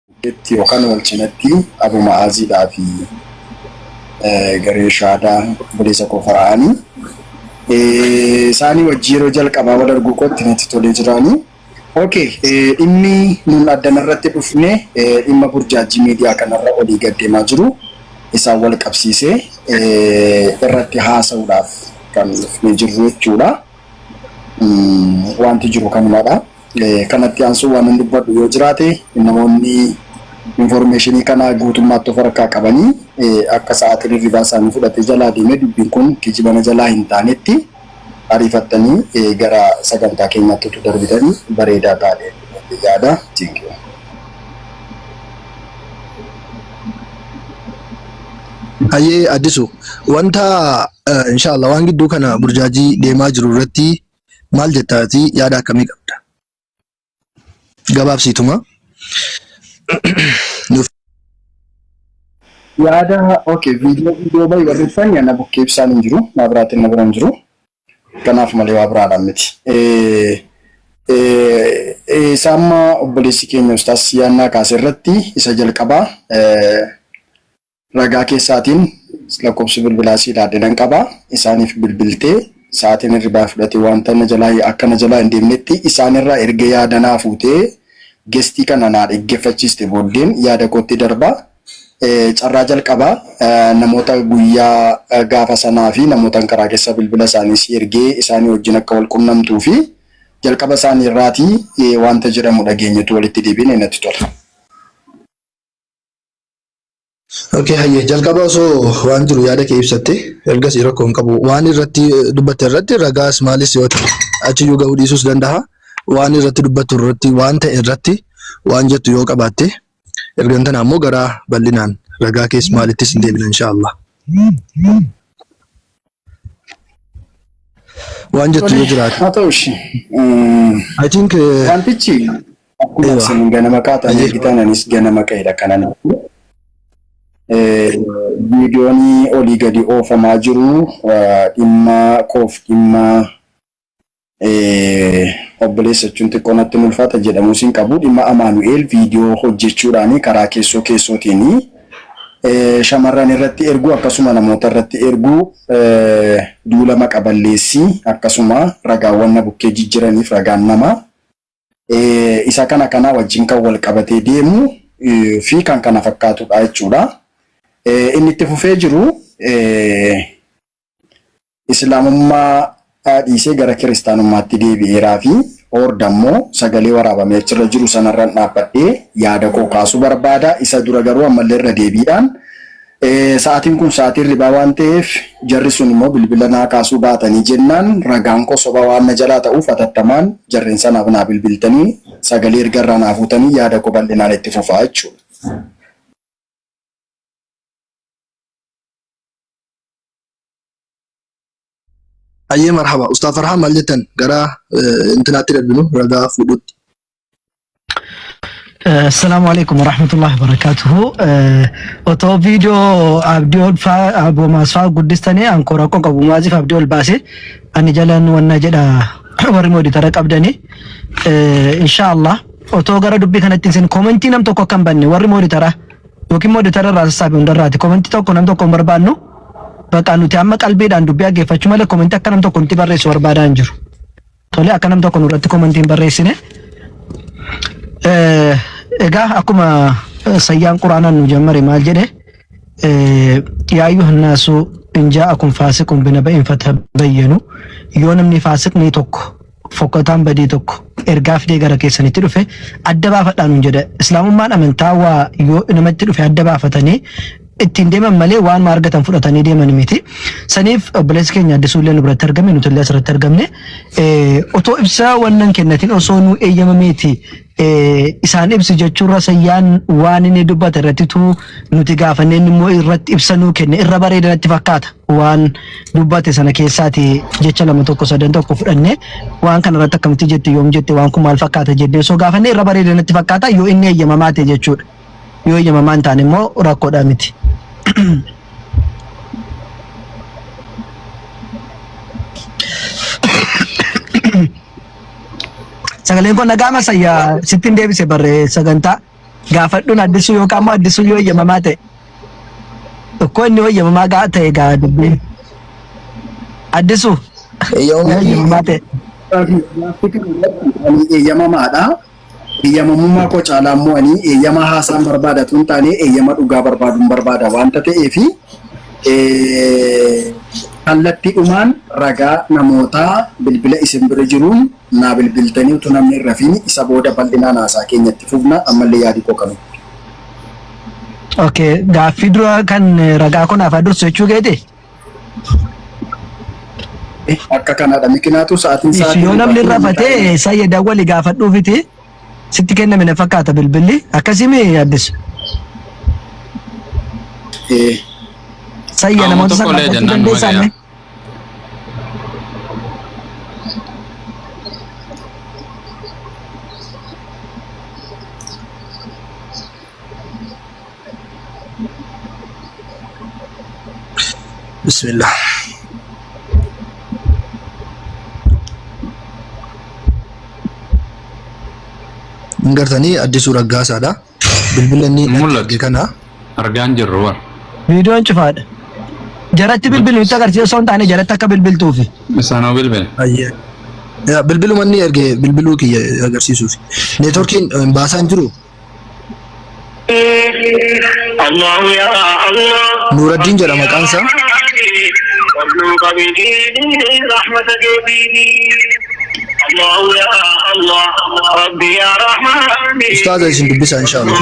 Itti yookaan wal cinatti Abu Ma'aaziidhaa fi garee shaadaa obboleessa koo Fara'aanii isaanii wajji yeroo jalqabaa wal arguu kootti natti tolee jiraanii. Okay, dhimmi nun addanarratti dhufne dhimma burjaajjii miidiyaa kanarra olii gad deemaa jiru isaan wal qabsiisee irratti haasa'uudhaaf kan dhufnee jirru jechuudha. Wanti jiru kanumadha. Kanatti aansuun waan hin dubbadhu yoo jiraate, namoonni informationii kana guutummaatti of harkaa qabanii akka sa'aatiin hirribaa isaanii fudhatee jalaa deemee dubbiin kun kijibana jalaa hin taanetti ariifattanii gara sagantaa keenyaatti utuu darbitanii bareedaa ta'a yaada. Thank you. Hayyee Addisu, wanta inshallah waan gidduu kana burjaajii deemaa jiru irratti maal jettaati, yaada akkamii qabda? Gabaabsiituma. Nuuf Yaada, okay, viidiyoo bayi warri dhufan na bukkee ibsaan hin jiru, naa biraatiin na bira hin jiru. Kanaaf malee waa biraadhaan miti. Isa amma obboleessi keenya Ustaas Yaannaa kaase irratti isa jalqabaa ragaa keessaatiin lakkoofsi bilbilaa sii laadhe nan qaba. Isaaniif bilbiltee sa'aatiin hirribaa fudhatee wanta na jalaa akka na jalaa hin deemnetti isaanirraa erga yaada naa fuutee gestii kana naa dhaggeeffachiiste booddeen yaada kootti darba. Carraa jalqabaa namoota guyyaa gaafa sanaa fi namoota karaa keessa bilbila isaanii si ergee isaanii wajjin akka wal qunnamtuu fi jalqaba isaanii irraatii wanta jedhamu dhageenyetu walitti deebiin natti tola. Okay, hayyee jalqaba osoo waan jiru yaada kee ibsatte, ergasii rakkoo hin qabu. Waan irratti dubbatte irratti ragaas maalis yoo ta'e achiyyuu gahuu dhiisuus danda'a. Waan irratti dubbattu irratti, waan ta'e irratti waan jettu yoo qabaatte, ergan tana ammoo gara bal'inaan ragaa kees maalittis hin deebina inshaAllah. Waan jettu yoo jiraate. Haa ta'u ishee. I think Wantichi akkuma Ewa. isin ganama kaatan Ayyee. eegitan anis ganama ka'edha kanan. Viidiyoon olii gadi oofamaa jiru dhimma koof dhimma obboleessa jechuun xiqqoo natti hin ulfaata jedhamuus hin qabu. Dhimma Amaanu'eel viidiyoo hojjechuudhaan karaa keessoo keessootiin shamarran irratti erguu, akkasuma namoota irratti erguu, duula maqa balleessii, akkasuma ragaawwan na bukkee jijjiraniif ragaan namaa isa kana kana wajjin kan wal qabatee deemu fi kan kana fakkaatudha jechuudha. Inni itti fufee jiru Islaamummaa dhiisee gara kiristaanummaatti deebi'eeraa fi horda immoo sagalee waraabamee achirra jiru sanarran dhaabbadhee yaada koo kaasuu barbaada. Isa dura garuu ammallee irra deebiidhaan sa'aatiin kun sa'aatii hirribaa waan ta'eef, jarri sun immoo bilbila naa kaasuu baatanii jennaan ragaan koo soba waan na jalaa ta'uuf, hatattamaan jarreen sanaaf naa bilbiltanii sagalee erga irraa naa fuutanii yaada koo bal'inaan itti fufaa jechuudha. Hayyee, marhaba. Ustaaz Farhaan, maal jettan gara intinaatti darbinu, ragaa fuudhutti? Assalaamu alaikum warahmatullahi wabarakatuhu. Otoo viidiyoo Abdii ol faa Abu Maasfaa guddistanii ankoo rakkoo qabu maasiif Abdii ol baase ani jalan wanna jedha warri mooditara qabdanii. Insha Allah otoo gara dubbii kanatti isin komentii nam tokko akka hin banne warri mooditara yookiin mooditara irraa sassaabe hundarraati komentii tokko nam tokko hin barbaannu. Bakka nuti amma qalbiidhaan dubbii dhaggeeffachuu malee komentii akka nam tokko nutti barreessu barbaadaa hin jiru. Tole, akka nam tokko nurratti komentii hin barreessine. Egaa akkuma sayyaan quraanaan nu jammare maal jedhe? Yaa ayyuhannaasu in jaa'akum faasiqun binaba'in fatabayyanu, yoo namni faasiqni tokko, fokkataan badii tokko ergaa fidee gara keessanitti dhufe adda baafadhaa nuun jedha. Islaamummaan amantaa waa yoo namatti dhufe adda baafatanii ittiin deeman malee waan argatan fudhatanii deeman miti. Saniif obboleessi keenya Addisuu illee nu biratti argame, nuti illee asirratti argamne, otoo ibsa wannan kennatin osoo nu eeyyamameeti isaan ibsi jechuurra sayyaan waan inni dubbate irrattitu nuti gaafannee inni immoo irratti ibsa nuu kenne irra bareeda natti fakkaata. Waan dubbate sana keessaati jecha lama tokko sadan tokko fudhanne, waan kana irratti akkamitti jette, yoom jette, waan kun maal fakkaata jennee osoo gaafanne irra bareeda natti fakkaata, yoo inni eeyyamamaa ta'e jechuudha. Yoo eeyyamamaa hin taane immoo rakkoodha miti. Sagaleen kun nagaama sayyaa sitti hin deebise barree sagantaa. Gaafadhuun addisuu yookaan immoo addisuu yoo eeyyamamaa ta'e. Tokko inni eeyyamamaa gaa ta'e gaa dubbiin. Addisuu yoo Eeyyamamaa eeyyamamaa ta'e. Gaaffii kana irratti ani eeyyamamaadha. Eeyyamamummaa koo caalaa immoo ani eeyyama haasaan barbaada tun taane eeyyama dhugaa barbaaduun barbaada waanta ta'eefi kallattiidhumaan ragaa namootaa bilbila isin bira jiruun naa bilbiltanii utuu namni hin rafiin isa booda bal'inaan haasaa keenya itti fufna ammallee yaadi koo kanuma. Okay, gaaffii dura kan ragaa kun afaan dursu jechuu keeti? Akka kanadha. Mikinaatu sa'aatiin Ishi sa'aatiin yoo namni irraa irra fatee sayya dawwali gaafadhuufiti sitti kenname na fakkaata bilbilli akkasii mi addisu sayya Amma namoota tokko sana illee gaafachuu jennaan numa dandeessaa gayaa. mee? Bismillah. Hin gartanii Addisuu Raggaasaadha. Bilbila inni Hin natti mul'atu. erge kana. Argaan jirru war. Viidiyoon cufaadha. Jaratti bilbilu nutti agarsiisa osoo hin taane jaratti akka bilbiltuufi. Isaanoo bilbile. Ayyee. Yaa, Bilbiluma inni erge bilbiluu kiyya agarsiisuuf. Neetworkiin baasaa hin jiru. Nuuraddiin jedha maqaan isaa. Ustaaza isin dubbisa inshaallah.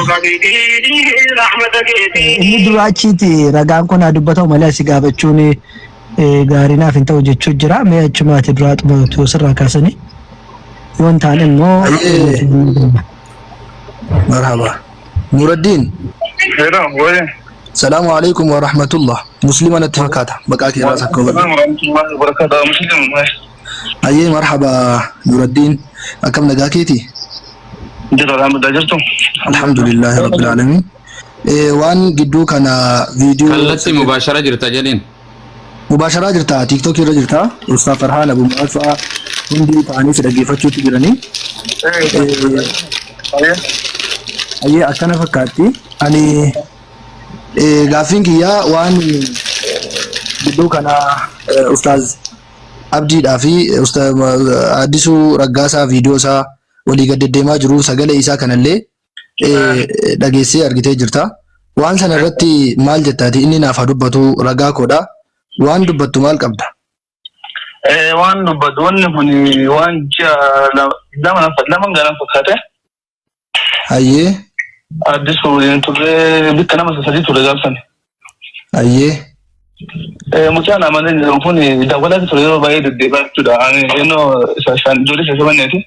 Inni dura achiiti ragaan kun haa dubbatamu malee asi gaafachuun gaarii naaf hin ta'u jechuu jira. Mee achumaati duraa xumuratu sirraa kaasanii. Yoo hin taane immoo Ayyee. Marhaba. Nuuraddiin. Hello, woi. Salaamu alaikum wa rahmatullah. Muslima natti fakkaata. Maqaa kee irraas akka hubadhu. Assalamu warahmatullahi wabarakatuh. Muslim. Ayyee marhaba Nuuraddiin. Akkam nagaa keeti? Jira alhamdulillah jirtu. Alhamdulillahi rabbil alamin. Waan gidduu kana viidiyoo Kallattii mubaashara jirta jedhiin. Mubaasharaa jirta TikTok irra jirta. Ustaaz Farhaan Abu Mu'aaz fa'aa hundi ta'anii si dhaggeeffachuutti jiranii. Ayyee akkana fakkaatti. Ani gaaffiin kiyyaa waan gidduu kana Ustaaz Abdiidhaa fi Ustaaz Addisuu Raggaasaa viidiyoo isaa walii gad deddeemaa jiru sagalee isaa kanallee dhageessee argitee jirta. Waan sana irratti maal jettaati? Inni naaf haa dubbatu ragaa koodha. Waan dubbattu maal qabda? Waan dubbatu wanni kun waan ji'a lama lama galan fakkaate. Hayyee. Addisuu waliin turre bikka nama sadii ture gaafsan. Hayyee. Mucaan amanee jedhamu kun dawwalaa ture yeroo baay'ee deddeebi'aa jechuudha. Ani ennoo ijoollee Shaashamanneeti.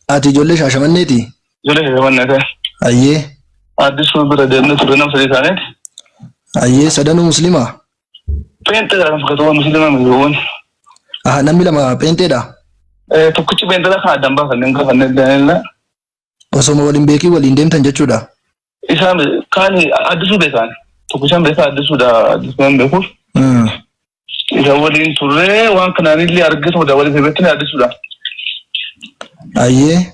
Ati ijoollee Shaashamanneeti? Ijoollee Shaashamanneeti. Hayyee. Addisuu bira deemnee turre nama sadii taaneeti. Hayyee sadanuu muslimaa? Pheenxeedha kan fakkaatu waan musliimaa miti waan. Aha namni lama pheenxeedha. Tokkichi pheenxeedha kan addaan baafanne hin gaafanne illee. Osoma waliin beekii waliin deemtan jechuudha. Isaan kaan addisuu beekaan tokkichaan beekaa addisuudha addisuu waan beekuuf. Isa waliin turree waan kanaanillee argatu dabalee beektan addisuudha. Ayyee.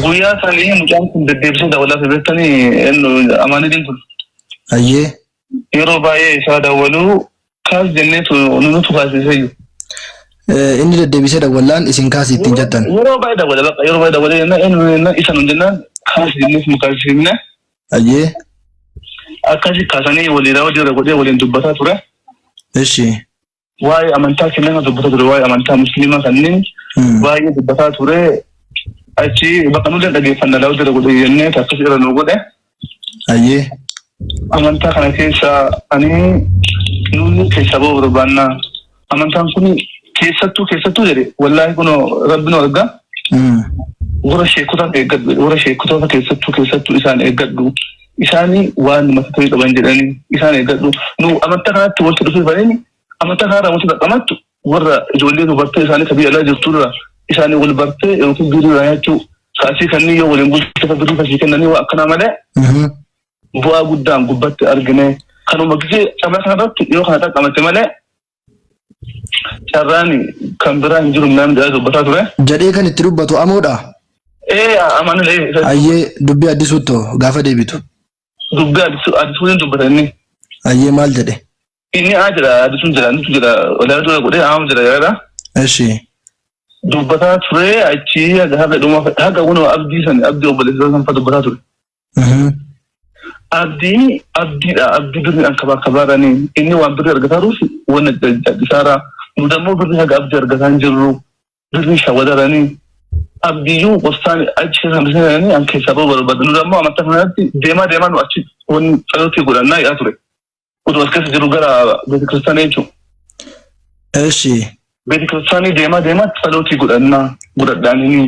Guyyaa sanii mucaan kun deddeebisee dabalaa beektanii amaanidiin kun. Ayyee. Yeroo baay'ee isaa dawwaluu kaas jenneetu nutu kaasiseyyuu. Inni deddeebisee dawwallaan isin kaasi ittiin jettan. Yeroo baay'ee dawwala bakka yeroo baay'ee dawwalee jennaan eenyu jennaan isa nun jennaan kaasi jennees nu kaasifne. Ayyee. Akkasi kaasanii walii raawwachuu irra godhee waliin dubbataa ture. Eshi. Waa'ee amantaa kennaa kan dubbataa ture waa'ee amantaa musliimaa kanneen baay'ee dubbataa ture. Achi bakka nullee dhageeffanna daawwachuu irra godhee jennee akkas irra nu godhe. Ayyee. Amantaa kana keessa ani nulli keessa ba'uu barbaanna. Amantaan kun keessattuu keessattuu jedhe wallaahi kunoo rabbi nu argaa. Warra sheekotaa eeggadhu warra sheekota keessattuu keessattuu isaan eeggadhu. Isaanii waan namatti toluu qaban jedhanii isaan eeggadhu. Nu amantaa kanatti walitti dhufee baneen amantaa kanarraa wanti dhaqamattu warra ijoollee dubartee isaanii ka biyya alaa jirturra isaanii wal bartee yookiin biiruu irraa nyaachuu kaasii kanneen yoo waliin bulchite birrii kasii kennanii waa akkanaa malee bu'aa guddaan gubbatti argine kanuma gisee carraa kanarratti yoo kana dhaqamate malee carraan kan biraa hin jiru naan jedhaa dubbataa ture. Jedhee kan itti dubbatu amoodha. Ee amanile isa Hayyee dubbii addisuuttoo gaafa deebitu. Dubbii addisuu addisuun dubbata inni. Hayyee maal jedhe? Inni aa jedha addisuun jedha nutu jedha walaa dura godhee aamu jedha jedha. Eshi. Dubbataa ture achi haga haga dhuma haga kunoo abdii san abdii obboleessa san fa dubbataa ture. Abdii abdiidha abdii birri an kabaa kabaarani inni waan birri argataa jiruuf wanna jal'isaara nu dammoo birri haga abdii argataa hin jirru birri shawadarani abdiyyuu qostaan achi keessa hambisanii an keessaa ba'uu barbaada nu dammoo amantaa kanatti deemaa deemaa nu achi wanni tsalotii godhannaa jedhaa ture. Utuu as keessa jiru gara beeta kiristaanii jechuudha. Eshi. Beeta kiristaanii deemaa deemaa tsalootii godhannaa godhadhaanii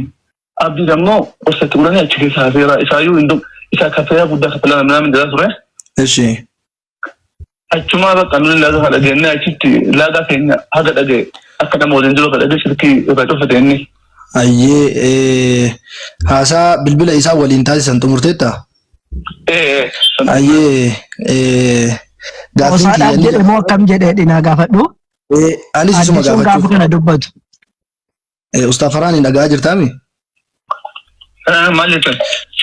abdii ammoo qorsa itti godhanii achi keessa hafeera isaayyuu hin isaa kaffayaa guddaa kaffalaa namni jedhaa ture. Eshi. Achumaa bakka nuni laagaa kana dhageenyee achitti laagaa keenya haga dhaga'e akka nama waliin jiru akka dhaga'e silkii irraa cufate inni. Hayyee haasaa bilbila isaa waliin taasisan xumurteetta? Ee. Hayyee gaaffiin kiyya Qoosaadhaaf inni jedhe moo akkam jedhee dhinaa gaafadhu. Anis isuma Addisuun gaafa gaafachuuf. kana dubbatu. Ustaaz Farhaan hin dhaga'aa jirtaami? Maal jettan?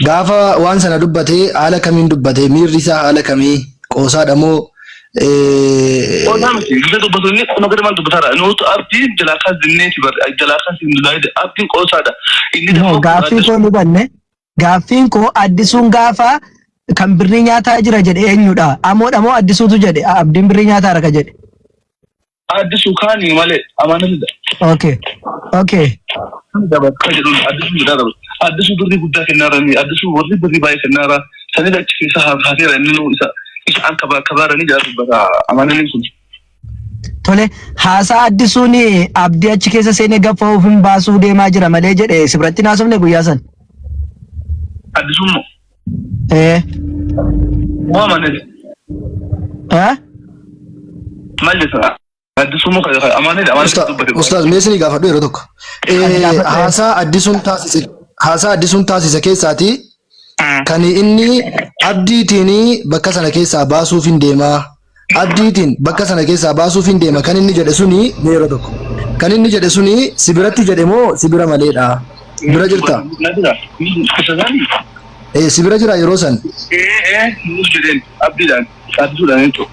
Gaafa waan sana dubbate haala kamiin dubbate miirri isaa haala kamii qoosaadha moo Qoosaa miti. Gisa dubbatu inni kun gadi maal dubbataara. Nuutu abdii jalaa kaas dinneeti bar jalaa kaas hin dulaayide abdiin qoosaadha. Inni No, dammoo gaaffii koo ni banne. Gaaffiin koo addisuun gaafa kan birrii nyaataa jira jedhe eenyudha? Amoodha moo addisuutu jedhe? Abdiin birrii nyaataa raka jedhe. Addisuu kaanii malee amanatidha. Okay. Okay. Akka jedhuun addisuu jedhaa qaba. Addisuu birrii guddaa kennaaranii addisuu warri birrii baay'ee kennaara sanidha achi keessa hafeera inni nuu isa isa an kabaa kabaaranii jedhaa dubbata amananii sun. Tole haasaa addisuun abdii achi keessa seenee gaffa of hin baasuu deemaa jira malee jedhe si biratti hin haasofne guyyaa san. Addisuun moo Ee. Moo amananii? Eh? Maal jettan? Addisuu moo amananii amananii dubbate. Ustaaz mee isinii gaafadhu yeroo tokko. Ani gaafadhu. Haasaa addisuun taasise haasaa addisuun taasise keessaati kan inni abdiitiin bakka sana keessaa baasuuf hin deemaa. Abdiitiin bakka sana keessaa baasuuf hin deema kan inni jedhe suni mee yeroo tokko. Kan inni jedhe suni si biratti jedhe moo si bira maleedha? Bira jirta? Na bira. Isa sani? Eh, si bira jira yeroo san. Ee ee nuuf jedheen abdiidhaan addisuudhaan jechuudha.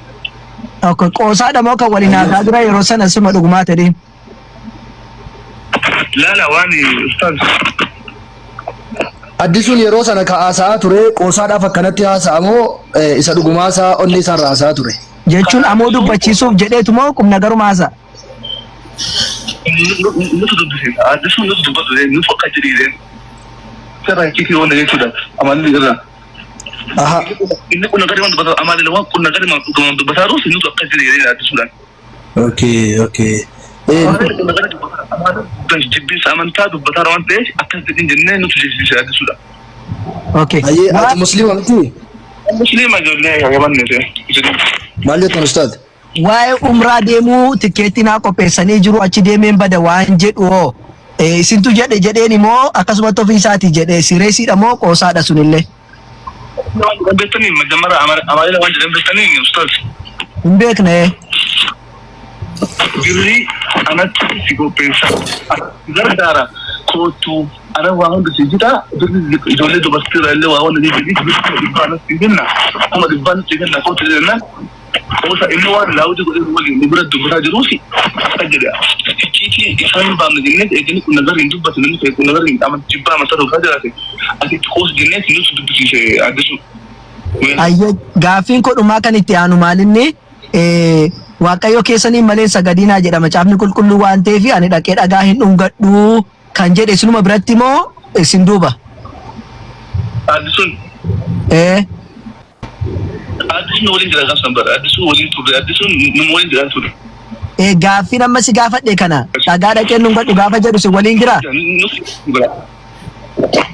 Okay. Qoosaadha moo kan waliin haasaa jira yeroo sana suma dhugumaa ta'e. Laala waan ustaaz Addisuun yeroo sana ka haasa'aa ture qoosaadhaaf akkanatti haasa'a moo eh, isa dhugumaa isaa onnee isaarraa haasa'aa ture? Jechuun amoo dubbachiisuuf jedheetu moo qubna garuma haasa'a? Nutu dubbise addisuun nutu dubbatu nutu akka jedhee sirraa hiikii waan jechuudha amalli irraa. Aha. Inni kun gadi waan dubbatu amalli waan kun gadi waan dubbataa jiruuf nutu akka jedhee addisuudhaan. Okay, okay. Eh, Jibbiinsa amantaa dubbataa waan ta'eef akkas jedhin jennee nutu jechisiise addisuudha. Okay. Hayyee ati musliima miti? Musliima ijoollee qabanne ta'e. Maal jettan ustaad? Waa'ee umraa deemuu tikkeettii naa qopheessanii jiru achi deemeen bada waan jedhu hoo eh, isintu jedhe jedheen immoo akkasumatti ofii isaatii jedhe sireesiidha moo qoosaadha sunillee? Waan jedhan beektanii majammara amaarina waan jedhan beektanii ustaaz. Hin beekne. Birrii anatti si qopheessa. Si gargaara koottu ana waa hunda si jira birrii ijoollee dubartii irraa illee waa hunda ni jirri birrii kuma dhibbaa anatti si kenna kuma dhibbaa nutti kenna koottu jennaan Qosa inni waan laawuti godhee waliin nu bira dubbataa jiruufi akka jedhe icciitii isaan hin baafne jennee eeganii kun nagar hin dubbatu namni ta'e kun nagar hin jibbaa amantaa dubbataa jiraate ati itti qoosu jennee nutu dubbisiise addisu. Ayyee gaaffiin koo dhumaa kan itti aanu maalinni Waaqayyo keessaniin malee hin sagadinaa jedha macaafni qulqulluu waan ta'eef ani dhaqee dhagaa hin dhungadhu kan jedhe isinuma biratti moo isin duuba? Addisuun Ee. Addisuun waliin jira gaafsan bara addisuun waliin turre addisuun numa waliin jira ture. Ee gaaffiin amma si gaafadhe kana dhagaa dhaqee hin dhungadhu gaafa jedhu isin waliin jiraa?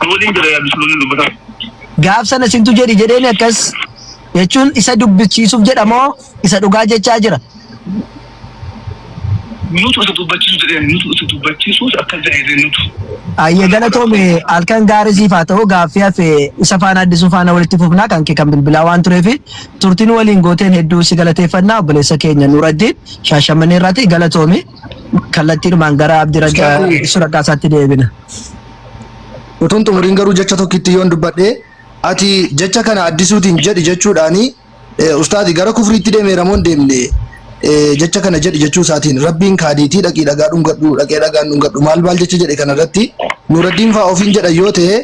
Nu waliin jira addisuun waliin dubbataa. Gaaf sana isintu jedhi jedheeni akkas jechuun isa dubbichiisuuf jedha moo isa dhugaa jechaa jira? Nutu isa dubbachiisu jedheen nutu isa dubbachiisuus akkas jedhe jedheen nutu. Ayyee galatoomi halkan gaarii siif haa ta'u gaaffii hafe isa faana addisuu faana walitti fufnaa kan kee kan bilbilaa waan tureef turtiin waliin gooteen hedduu si galateeffannaa obboleessa keenya Nuuraddiin Shaashamannee irraati galatoomi kallattiidhumaan gara Abdii Raggaa Ustaazi Addisuu Raggaasaatti deebina. Utuun xumuriin garuu jecha tokkitti yoon dubbadhe ati jecha kana addisuutiin jedhi jechuudhaani ustaazi gara kufriitti deemeera moo hin deemne jecha kana jedhi jechuu isaatiin rabbiin kaadiitii dhaqii dhagaa dhungadhu dhaqee dhagaan dhungadhu maal maal jecha jedhe kana irratti Nuuraddiin faa ofiin jedhan yoo ta'e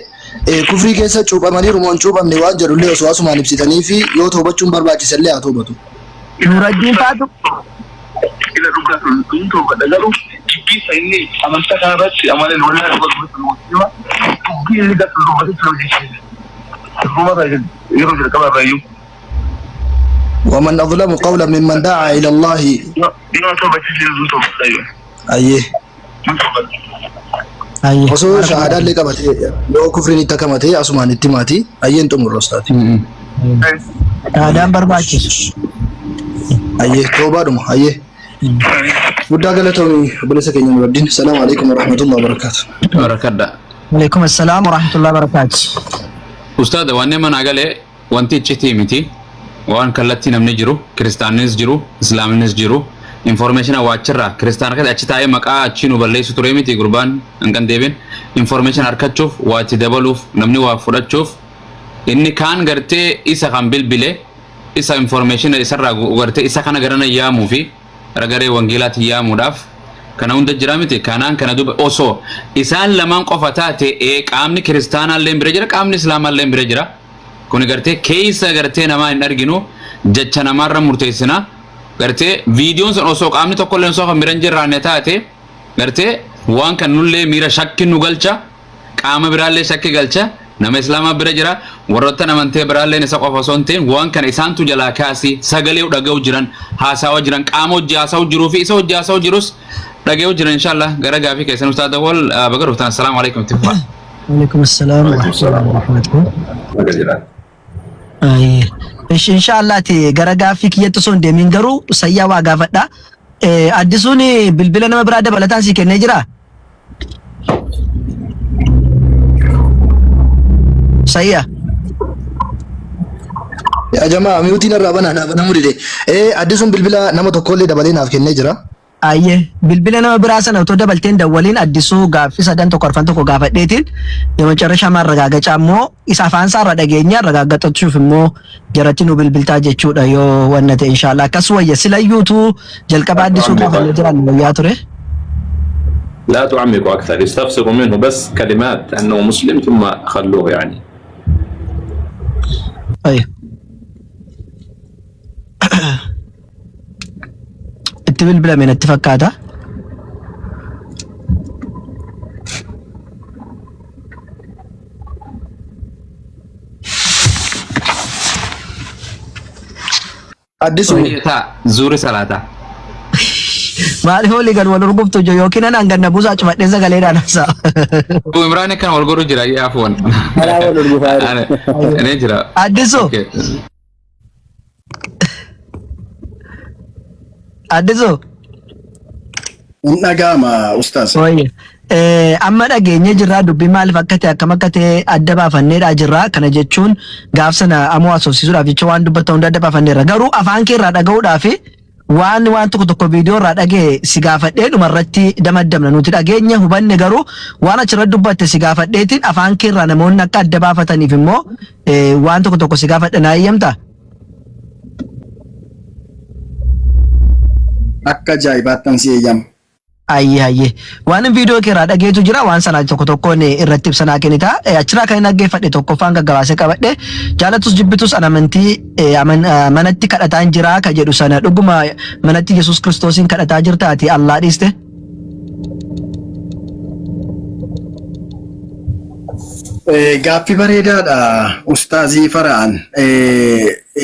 kufrii keessa cuuphamaniiru moo hin cuuphamne waan jedhullee osoo asumaan ibsitanii fi yoo toobachuun barbaachise illee haa toobatu. Nuuraddiin faatu Ila dhugaa sun toobadha garuu dubbii isa inni amantaa kana irratti amalee walaa dhugaa dubbatu muslima dubbii inni gaafa dubbatu sun hojjechiisa. Sirruma yeroo jalqaba irraa iyyuu. ومن أظلم قولا ممن دعا إلى الله Yoo toobachiise sun toobadha iyyuu. Ayyee. Sun toobadha. Ayyee. Osoo shahaadaa illee qabatee yoo kufriin itti akkamatee asumaan itti maati ayyeen xumurra ustaati. Shahaadaan barbaachisu. Ayyee toobaadhuma ayyee. Guddaa galatoomi obboleessa keenya Nuraddiin. Salaamu alaikum warahmatullahi wabarakaatu. Barakadha. Alaikum assalaam wa rahmatullahi wa barakaatu. Ustaada waan nama naa galee wanti iccitii miti waan kallattii namni jiru kiristaannis jiru islaamnis jiru information waachirraa kiristaana keessa achi taa'ee maqaa achii nu balleessu ture miti gurbaan hanqan deebiin information harkachuuf waa itti dabaluuf namni waa fudhachuuf inni kaan gartee isa kan bilbile isa information isarraa gartee isa kana garana yaamuu fi gara garee wangeelaatti yaamuudhaaf kana hunda jira miti kanaan kana duba osoo isaan lamaan qofa taate ee qaamni kiristaanaallee bira jira qaamni islaamaallee bira jira kuni gartee keessa gartee namaa hin arginu jecha namaarra murteessina gartee viidiyoon sun osoo qaamni tokkollee osoo kan bira hin jirraanne taate gartee waan kan nullee miira shakki nu galcha qaama biraallee shakki galcha nama islaamaa bira jira warroottan amantee biraalleen isa qofa osoo hin ta'in waan kana isaantu jalaa kaasi sagalee dhaga'u jiran haasawa jiran qaama hojii haasa'u jiruu fi isa hojii haasa'u jirus dhaga'u jiran inshallah gara gaafii keessan ustaada wal baga dhuftan assalaamu alaikum itti fufaa. Alaikum assalaam wa Waalaikum rahmatullahi salaam. wa barakatuh. Baga jiraan. Ayyee. Ish inshallah ati gara gaaffii kiyyatti osoo hin deemin garuu sayyaa waa gaafadha. Addisuun bilbila nama biraa dabalataan sii kennee jiraa? Sayya. Yaa jamaa miyuutiin irraa banaa naa banamuu dide. Addisuun bilbila nama tokkollee dabalee naaf kennee jira. Ayyee bilbila nama biraa sana otoo dabalteen dawwaliin addisuu gaaffii sadan tokko arfan tokko gaafadheetiin የመጨረሻ ማረጋገጫ immoo isa afaan isaa irra dhageenya arragaaggaxachuuf immoo jaratti nu bilbiltaa jechuudha yoo wanna ta'e inshallah akkas wayya silayyuutu jalqaba addisuu gaafannee jiran wayyaa ture. لا تعمقوا أكثر استفسروا منه بس كلمات أنه مسلم ثم خلوه يعني. Ayyo. Itti bilbilame natti fakkaata. Addisu Taa zuuri salaataa. Maaliif olii gad wal urguftu ijoo yookiin anaan gad na buusaa cufadhee sagaleedhaan haasa'a. Abu Imraan kan wal godhu jira afuwan. Karaa wal urgufaa jiru. Ni jira. Addisu. Okay. Addisu. Hin dhaga'ama ustaaz. Wayye. Amma dhageenyee jirraa dubbii maaliif akka ta'e akkam akka ta'e adda baafanneedha jirraa kana jechuun gaaf sana amoo haasofsiisuudhaaf jecha waan dubbatan hunda adda baafanneerra garuu afaan kee irraa dhaga'uudhaaf waan waan tokko tokko viidiyoo irraa dhaga'e si gaafadhee dhuma irratti damaddamna nuti dhageenya hubanne garuu waan achirra dubbatte si gaafadheetiin afaan kee irraa namoonni akka adda baafataniif immoo waan tokko tokko si gaafadha naa eeyyamtaa? Akka ajaa'ibaattan si eeyyama. Ayyee ayyee. Waan viidiyoo kee irraa dhageetu jira waan sana tokko tokkoon irratti ibsa naa kennita. Achirraa kan hin dhaggeeffadhe tokkoffaan gaggabaasee qabadhe jaalatus jibbitus an amantii manatti kadhataan jira ka jedhu sana dhuguma manatti Yesuus Kiristoosiin kadhataa jirta ati Allaa dhiiste? Gaaffii bareedaadha Ustaazii Fara'aan.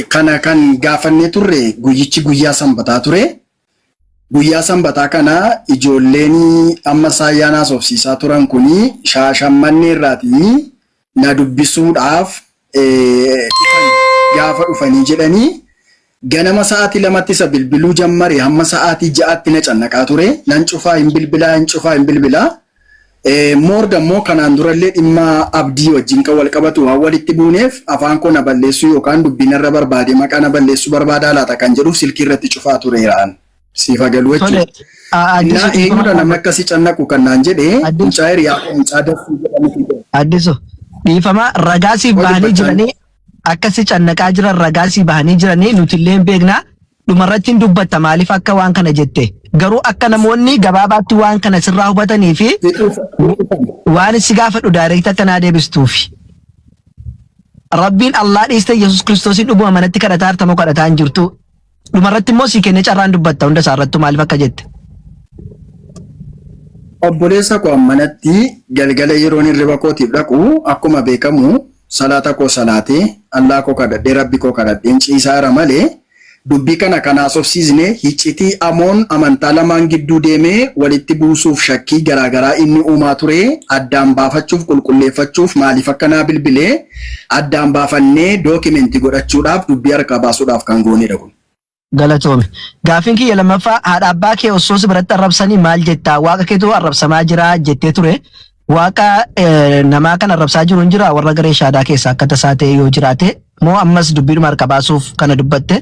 Kana kan gaafannee turre guyyichi guyyaa sanbataa ture. Guyyaa sanbataa kana ijoolleen amma saayyaan haasofsiisaa turan kuni shaashammannee irraatii na dubbisuudhaaf dhufan gaafa dhufanii jedhanii ganama sa'aatii lamatti isa bilbiluu jammare hamma sa'aatii ja'aatti na cannaqaa ture. Nan cufaa hin bilbilaa hin cufaa hin bilbilaa. Moor dammoo kanaan durallee dhimma abdii wajjin kan wal qabatu waan walitti buuneef afaan koo na balleessuu yookaan dubbii narra barbaadee maqaa na balleessuu barbaadaa laata kan jedhuuf silkii irratti cufaa tureera an. Siif haa galu Tole, jechuudha. Addisu Innaa dhiifama eenyudha namni akkasii cannaqu kan naan jedhe Addisu. mucaa hiriyaa koo mucaa daffuu jedhamutu jira. Addisu dhiifama ragaa siif Hoo bahanii dubbachaa jiranii akka si cannaqaa jiran ragaa siif bahanii jiranii nuti illee hin beekna dhumarratti hin dubbatta maaliif akka waan kana jette garuu akka namoonni gabaabaatti waan kana sirraa hubatanii fi Fixuuf waan si gaafadhu direct akka naa deebistuufi. Rabbiin Allah dhiiste Yesuus Kiristoosiin dhuguma manatti kadhataa jirta moo kadhataa hin jirtu? Dhumarratti immoo sii kennee carraan dubbatta hunda isaa irrattuu maaliif akka jette. Obboleessa koo manatti galgala yeroon hirriba kootiif dhaqu akkuma beekamu salaata koo salaatee Allaa koo kadhadhee Rabbi koo kadhadheen ciisaara malee dubbii kana kan haasofsiisne hiccitii Amoon amantaa lamaan gidduu deemee walitti buusuuf shakkii garaagaraa inni uumaa ture addaan baafachuuf qulqulleeffachuuf maaliif akka naa bilbile addaan baafannee document godhachuudhaaf dubbii harkaa baasuudhaaf kan goonedha kun. Galatoomi. Gaaffiin kiyya lammaffaa haadha abbaa kee osoo si biratti arrabsanii maal jettaa? Waaqa keetu arrabsamaa jira jettee ture. Waaqa namaa kan arrabsaa jiru hin jiraa warra garee shaadaa keessaa akka tasaa ta'e yoo jiraate moo ammas dubbiidhuma harka baasuuf kana dubbatte?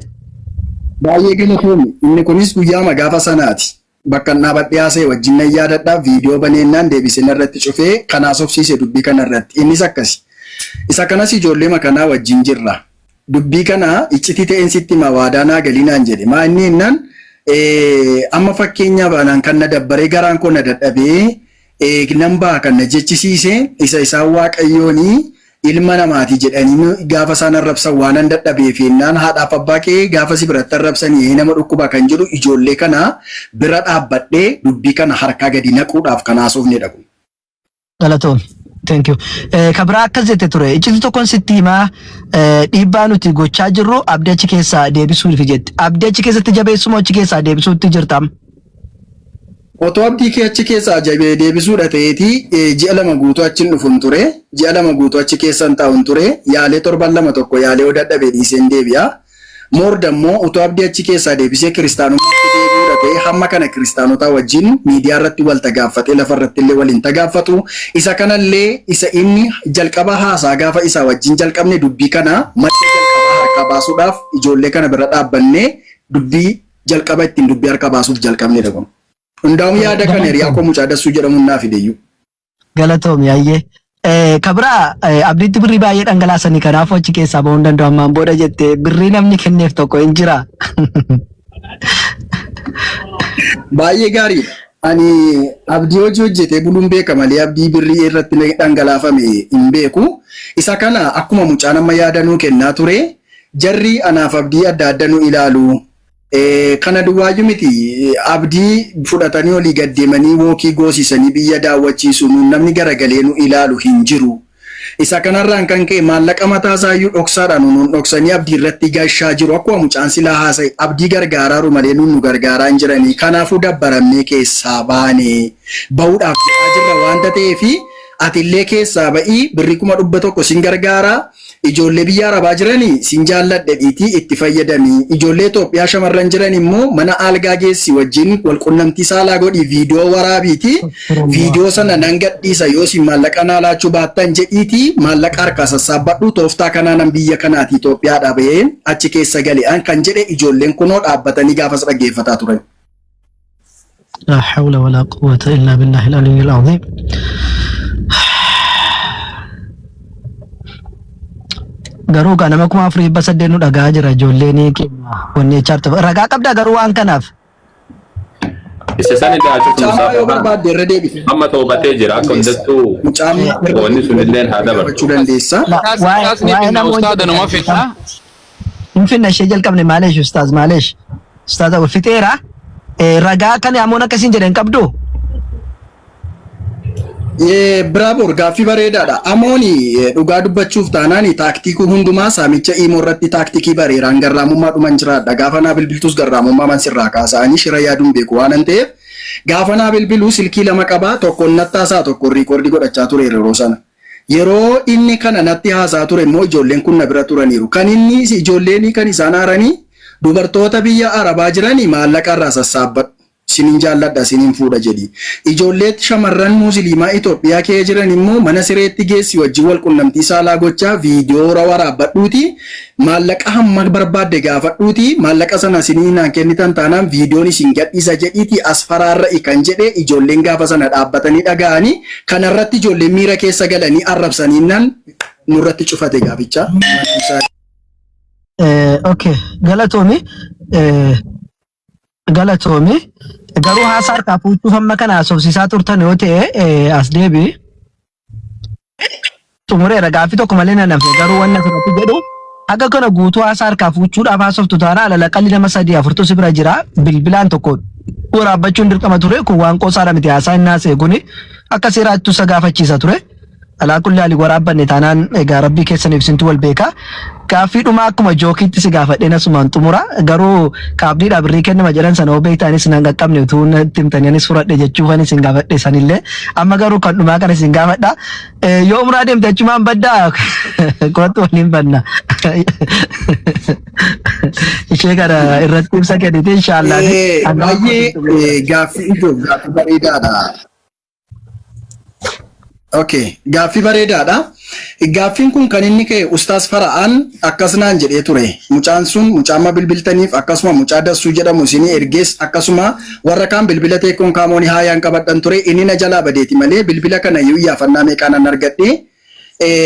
Baay'ee galatoomi. Inni kunis guyyaama gaafa sanaati. Bakkan dhaabadhee haasa'e wajjin nan yaadadha. Viidiyoo baneennaan deebisee narratti cufee kan haasofsiise dubbii kana irratti. Innis akkasi. Isa kanas ijoolleema kanaa wajjin jirra. Dubbii kana iccitii ta'een sitti hima waadaa naa galii naan jedhe. Maa inni jennaan amma fakkeenyaaf anaan kan na dabbaree garaan koo na dadhabee nan baha kan na jechisiise isa isaan waaqayyoonii ilma namaati jedhanii gaafa isaan arrabsan waanan dadhabeef jennaan haadhaaf abbaa kee gaafa si biratti arrabsanii nama dhukkuba kan jedhu ijoollee kana bira dhaabbadhee dubbii kana harkaa gadi naquudhaaf kan haasofnedha kun. Galatoomi. Thank you. Ka biraa akkas jette ture. Iccitii tokkoon sitti himaa dhiibbaa nuti gochaa jirru abdii achi keessaa deebisuufi jette. Abdii achi keessatti jabeessuma achi keessaa deebisuutti jirta amma. Otoo abdii kee achi keessaa jabee deebisuudha ta'eeti ji'a 2 guutuu achi hin dhufun ture. Ji'a 2 guutuu achi keessa hin taa'un ture. Yaalee torban 2 tokko yaalee yoo dadhabe dhiiseen deebi'a. More dammoo utuu abdii achi keessaa deebisee kiristaanummaatti deebi'uudha ta'ee hamma kana kiristaanotaa wajjin miidiyaa irratti wal tagaaffatee lafa irratti illee wal hin tagaaffatu. Isa kanallee isa inni jalqaba haasaa gaafa isaa wajjin jalqabne dubbii kana madda jalqabaa harkaa baasuudhaaf ijoollee kana bira dhaabbannee dubbii jalqaba ittiin dubbii harkaa baasuuf jalqabnedha kun. Hundaa'uun yaada kana hiriyaa koo mucaa Dassuu jedhamuun naa fideyyuu. Galatoomi hayyee. Ka biraa abdiitti birrii baay'ee dhangalaasanii kanaafuu achi keessaa bahuu hin danda'u ammaan booda jette birrii namni kenneef tokko hin jira. Baay'ee gaariidha. Ani abdii hojii hojjetee buluun beeka malee abdii birrii irratti dhangalaafame hin beeku. Isa kana akkuma mucaan amma yaada nuu kennaa ture jarri anaaf abdii adda adda nu ilaalu. Kana duwwaayyu miti abdii fudhatanii olii gad deemanii wookii goosisanii biyya daawwachiisu nuun namni garagalee nu ilaalu hin jiru. Isa kanarraan kan ka'e maallaqa mataa isaayyuu dhoksaadhaan nuun dhoksanii abdii irratti gashaa jiru. Akkuma mucaan silaa haasa'e abdii gargaaraaru malee nuun nu gargaaraa hin jiranii. Kanaafuu dabbaramnee keessaa baane bahuudhaaf jedhaa jirra waanta ta'eefi atillee keessaa ba'ii birrii 100,000 sin gargaara. Ijoollee biyya Arabaa jirani sin jaalladhe dhiitii itti fayyadami. Ijoollee Itoophiyaa shamarran jiran immoo mana aalgaa geessi wajjin wal qunnamtii saalaa godhi viidiyoo waraabiiti viidiyoo sana nan gadhiisa yoo isin maallaqa naa laachuu baattan jedhiitii maallaqa harkaa sassaabbadhu tooftaa kanaanan biyya kanaati Itoophiyaadhaa baheen achi keessa gale an kan jedhe ijoolleen kunoo dhaabbatanii gaafas dhaggeeffataa turan. La hawla wala quwwata illa billahi al-aliyyil azim. Garuu gaa nama 4800 nu dhagaa jira ijoolleen keenya wanni HR ta'u. Ragaa qabdaa garuu waan kanaaf. Isa san irraa cufnu Mucaan yoo saafaa barbaadde irra deebite. amma toobatee jira akka hundattuu Mucaan irra wanni sun illeen haa dabartu. gaafachuu dandeessa. Waa'ee Ustaazni waa'ee finna namoonni ustaada numa finna. Hin finna ishee jalqabne maaleesh ustaaz maaleesh. Ustaaz awwal fixeera. Ragaa kan amoon akkasiin jedhe hin qabdu. Biraabor gaaffii bareedaadha. Amooni dhugaa dubbachuuf taanaan taaktiikuu hundumaa saamicha imoo irratti taaktikii bareeraan garraamummaa dhuman jiraadha. Gaafa naa bilbiltus garraamummaa man sirraa kaasa'anii shira yaaduun beeku waanan ta'eef gaafa naa bilbilu silkii lama qabaa tokkoon natti haasa'a tokkoon riikoordii godhachaa ture yeroo sana. Yeroo inni kana natti haasa'aa ture immoo ijoolleen kun na bira turaniiru. Kan inni ijoolleen kan isaan aaranii dubartoota biyya Arabaa jiranii maallaqa irraa sassaabbadhu. Isinin jaalladha, isinin fuudha jedhi. Ijoollee shamarran Musliimaa Itoophiyaa kee jiran immoo mana sireetti geessi, wajjin wal qunnamtii saalaa gochaa viidiyoo waraabbadhuuti, maallaqa hamma barbaadde gaafadhuuti, maallaqa sana isinii naan kennitan taanaan viidiyoon isin gadhiisa jedhiiti as faraarra'i kan jedhe ijoolleen gaafa sana dhaabbatanii dhaga'anii, kanarratti ijoolleen miira keessa galanii arrabsaniinnaan nurratti cufate gaaficha. Okay, galatoomi. Galatoomi. Garuu haasaa harkaa fuuchuuf amma kana haasofsiisaa turtan yoo ta'e, as deebi'i. Xumureera, gaaffii tokko malee nan hafe. Garuu wanni asirratti jedhu, haga kana guutuu haasaa harkaa fuuchuudhaaf haasoftu taanaa, alalaqalli nama sadii afurtu si bira jira, bilbilaan tokko waraabbachuun dirqama ture. Kun waan qoosaadha miti. Haasaa inni haasa'e kuni akka seeraattu isa gaafachiisa ture. Alaa kulli haali waraabbanne taanaan egaa rabbii keessaniif isintu wal beeka. Gaaffii dhumaa akkuma joke-itti si gaafadheen asumaan xumura. Garuu kaabdiidhaa birrii kennama jedhan sana hoo beektaanis nan qaqqabne utuu natti himtanii anis fudhadhe jechuufan isin gaafadhe sanillee. Amma garuu kan dhumaa kana isin gaafadha. Yoo umraa deemte achumaan baddaa, kottu waliin banna. Ishee kana irratti ibsa kennite inshaallah. Baay'ee gaaffii ijoo, gaaffii bareedaadha. Okay, gaaffii bareedaadha. Gaaffiin kun kan inni ka'e Ustaas Fara'aan akkas naan jedhee ture. Mucaan sun mucaa amma bilbiltaniif, akkasuma mucaa Dassuu jedhamu isinii ergees, akkasuma warra kaan bilbila teekkoon kaamoonii haayaan qabadhan ture, inni na jalaa badeeti malee bilbila kana iyyuu iyyaafannaa meeqaan an argadhe.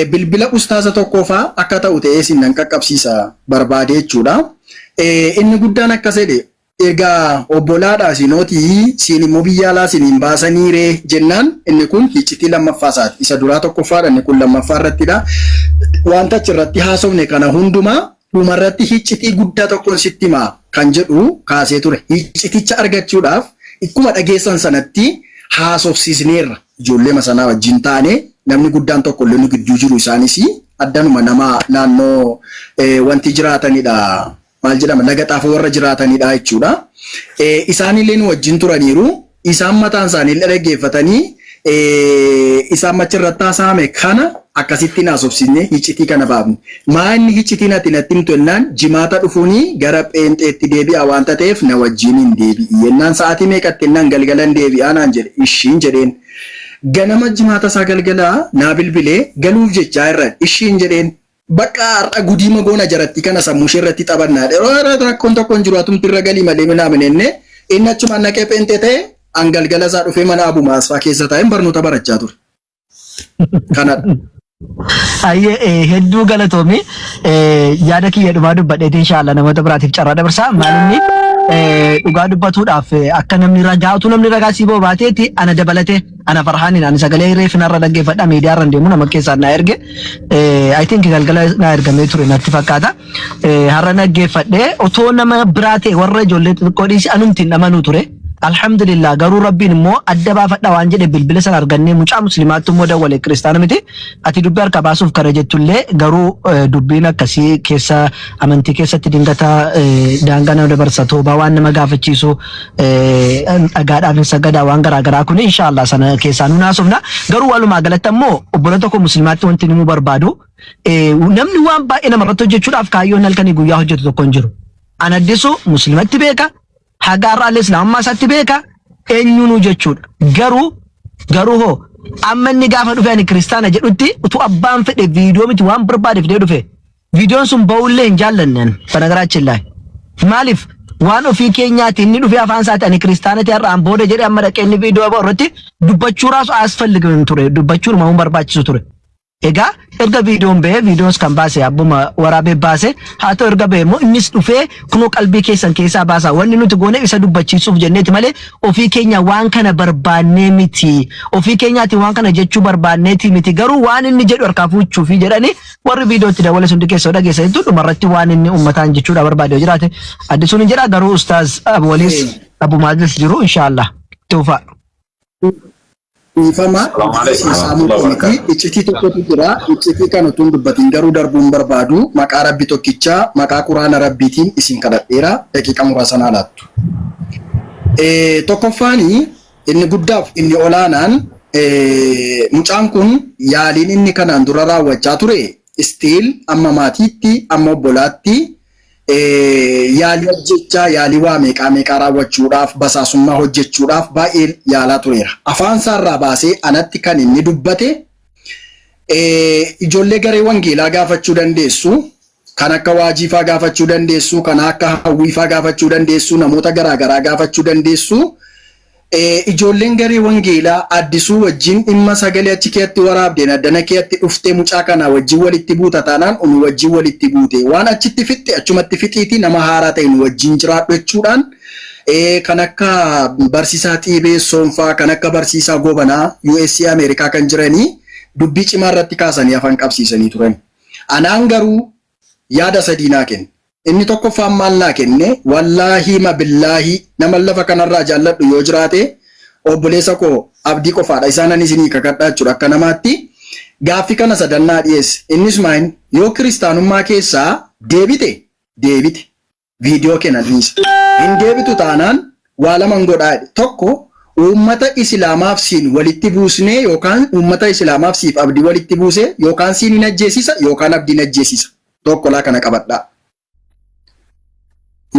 Bilbila ustaaza tokkoofaa akka ta'u ta'ee isin nan qaqqabsiisa barbaade jechuudha. Inni guddaan akkas jedhe: "Egaa obbolaadha isinootii, siin immoo biyya alaa isiniin baasanii ree?" jennaan, inni kun hiccitii lammaffaa isaati. Isa duraa tokkoffaadha, inni kun lammaffaa irrattidha. Wanta achirratti haasofne kana hundumaa dhumarratti hiccitii guddaa tokkoon sitti himaa kan jedhu kaasee ture. Hicciticha argachuudhaaf akkuma dhageessan sanatti haasofsiisneerra. Ijoollee sanaa wajjin taane, namni guddaan tokko illee nu gidduu jiru, isaanis addanuma nama naannoo wanti jiraatanidha. Maal jedhama, laga xaafoo warra jiraatanidha jechuudha. Isaanillee nu wajjin turaniiru. Isaan mataan isaanii dhaggeeffatanii isaan machirratti haasa'ame kana akkasittiin haasofsiisnee hiccitii kana baafne. Maa inni hiccitiin ati natti himtu jennaan, jimaata dhufuuni gara pheenxeetti deebi'a waanta ta'eef na wajjin hin deebi'i jennaan, sa'aatii meeqatti jennaan, galgalan deebi'aa naan jedhe, ishiin jedheen. Ganama jimaata isaa galgalaa naa bilbilee, galuuf jechaa irra, ishiin jedheen. Bakka har'a gudii magoona jaratti kana sammuu ishee irratti taphannaa. Yeroo rakkoon tokko hin jiru, atumti irra galii malee minaamin jennee, inni achumaan naqee pheenxee ta'e, an galgala isaa dhufee mana Abu Maasfaa keessa taa'een barnoota barachaa ture. Kanadha. Ayyee, hedduu galatoomi. Yaada kiyya dhumaa dubbadheeti inshaallah namoota biraatiif carraa dabarsaa. Maalinni dhugaa dubbatuudhaaf akka namni ragaa utuu namni ragaa sii ba'u baateeti, ana dabalatee, ana Farhaaniin, ani sagalee reefinarra dhaggeeffadha, miidiyaarra hin deemu, nama keessaan naa erge. I think galgala naa ergamee ture natti fakkaata. Har'a dhaggeeffadhee otoo nama biraa ta'e, warra ijoollee xixiqqoo dhiisi, anumti hin amanuu ture. Alhamdulillah, garuu rabbiin immoo adda baafadha waan jedhe, bilbila sana argannee, mucaa musliimaatti immoo dawwale, kiristaana miti. Ati dubbii harka baasuuf kana jettullee, garuu dubbiin akkasii keessa amantii keessatti dingata daangaa nama dabarsa, toobaa waan nama gaafachiisu, dhagaadhaaf hin sagadaa, waan garaagaraa kun inshaallah sana keessaa nu naasofna. Garuu walumaa galatti ammoo obbola tokko musliimaatti wanti nimuu barbaadu, namni waan baay'ee namarratti hojjechuudhaaf kaayyoon halkanii guyyaa hojjetu tokko hin jiru. An Addisu musliimatti beeka, haga har'aallee islaamummaa isaatti beeka, eenyuunuu jechuudha. Garuu hoo amma inni gaafa dhufe ani kiristaana jedhutti, utuu abbaan fedhe viidiyoo miti waan barbaade fidee dhufe, viidiyoon sun ba'ullee hin jaallanne በነገራችን ላይ. Maaliif? Waan ofii keenyaati inni dhufee afaan isaati ani kiristaanati har'aan booda jedhee, amma dhaqee inni viidiyoo ba'u irratti dubbachuu raasu አያስፈልግም ture, dubbachuun hin barbaachisu ture. Egaa erga viidiyoon ba'ee, viidiyoons kan baase abbuma waraabee baase haa ta'u, erga ba'e immoo innis dhufee kunoo qalbii keessan keessaa baasa, wanni nuti goone isa dubbachiisuuf jenneeti malee ofii keenya waan kana barbaannee miti, ofii keenyaati waan kana jechuu barbaanneeti miti, garuu waan inni jedhu harkaa fuuchuufi jedhanii warri viidiyootti dawwale hundi keessa dhageessanitu, dhumarratti waan inni uummataan jechuudha barbaade yoo jiraate Addisuun hin jedha. Garuu Ustaaz Abu Waliis Abu Maazis jiru, inshaallah tuufaa. Dhiifama saamuu miti, iccitii tokkotu jira. Iccitii kan utuun dubbatiin garuu darbuun barbaadu, maqaa rabbi tokkichaa, maqaa quraana rabbiitiin isin kadhadheera, daqiiqa muraasa naa laattu. Tokkoffaani, inni guddaaf inni olaanaan, mucaan kun yaaliin inni kanaan dura raawwachaa ture still amma maatiitti, amma obbolaatti Yaalii ajjechaa, yaalii waa meeqaa meeqaa raawwachuudhaaf, basaasummaa hojjechuudhaaf baay'ee yaalaa tureera. Afaan isaarraa baasee anatti kan inni dubbate, ijoollee garee wangeelaa gaafachuu dandeessu, kan akka Waajiifaa gaafachuu dandeessu, kan akka Hawwiifaa gaafachuu dandeessu, namoota garaagaraa gaafachuu dandeessu. Ijoolleen garee wangeelaa Addisuu wajjin dhimma sagalee achi keetti waraabdeen addana keetti dhuftee mucaa kanaa wajjin walitti buuta taanaan unu wajjin walitti buute, waan achitti fixxe achumatti fixiiti, nama haaraa ta'e nu wajjin jiraadhu jechuudhaan, kan akka barsiisaa Xiibee Soonfaa, kan akka barsiisaa Gobanaa USA Ameerikaa kan jiranii dubbii cimaa irratti kaasanii afaan qabsiisanii turan. Anaan garuu yaada sadii naa kenne. Inni tokkoffaan maal naa kenne? Wallaahii ma billaahii, nama lafa kanarraa jaalladhu yoo jiraate obboleessa koo Abdii qofaadha. Isaanan isinii kakadhaa jechuudha akka namaatti. Gaaffii kana sadannaa dhiyeesse. Innis maayin? Yoo kiristaanummaa keessaa deebite deebite, viidiyoo kennan dhiisa. Hin deebitu taanaan waa laman godhaa jedhe. Tokko, uummata Islaamaaf siin walitti buusnee yookaan uummata Islaamaaf siif Abdii walitti buusee yookaan siin hin ajjeesisa yookaan Abdiin ajjeesisa. Tokko laa kana qabadhaa.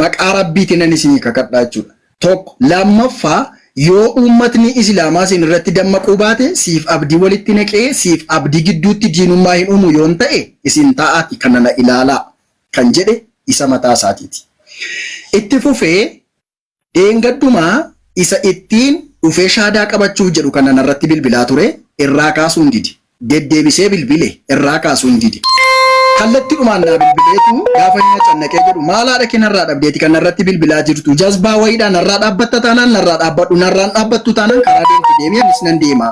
Maqaa Rabbiitiin ani isinii kakadhaa jechuudha. Tokko lammaffaa, yoo uummatni Islaamaa siin irratti dammaquu baate, siif Abdii walitti naqee siif Abdii gidduutti diinummaa hin uumu yoon ta'e, isin taa'aati kana na ilaalaa kan jedhe isa mataa isaatiiti. Itti fufee dheengaddumaa isa ittiin dhufee shaadaa qabachuuf jedhu kana narratti bilbilaa ture, irraa kaasuun dide. Deddeebisee bilbile, irraa kaasuun dide. Kallattiidhumaan naa bilbileetu gaafa inni cannaqee jedhu, "Maal haadha kee narraa dhabdeeti kan narratti bilbilaa jirtu? Jazbaa wayiidhaa narraa dhaabbatta taanaan narraa dhaabbadhu, narraan dhaabbattu taanaan karaa deemtu deemee anis nan deema.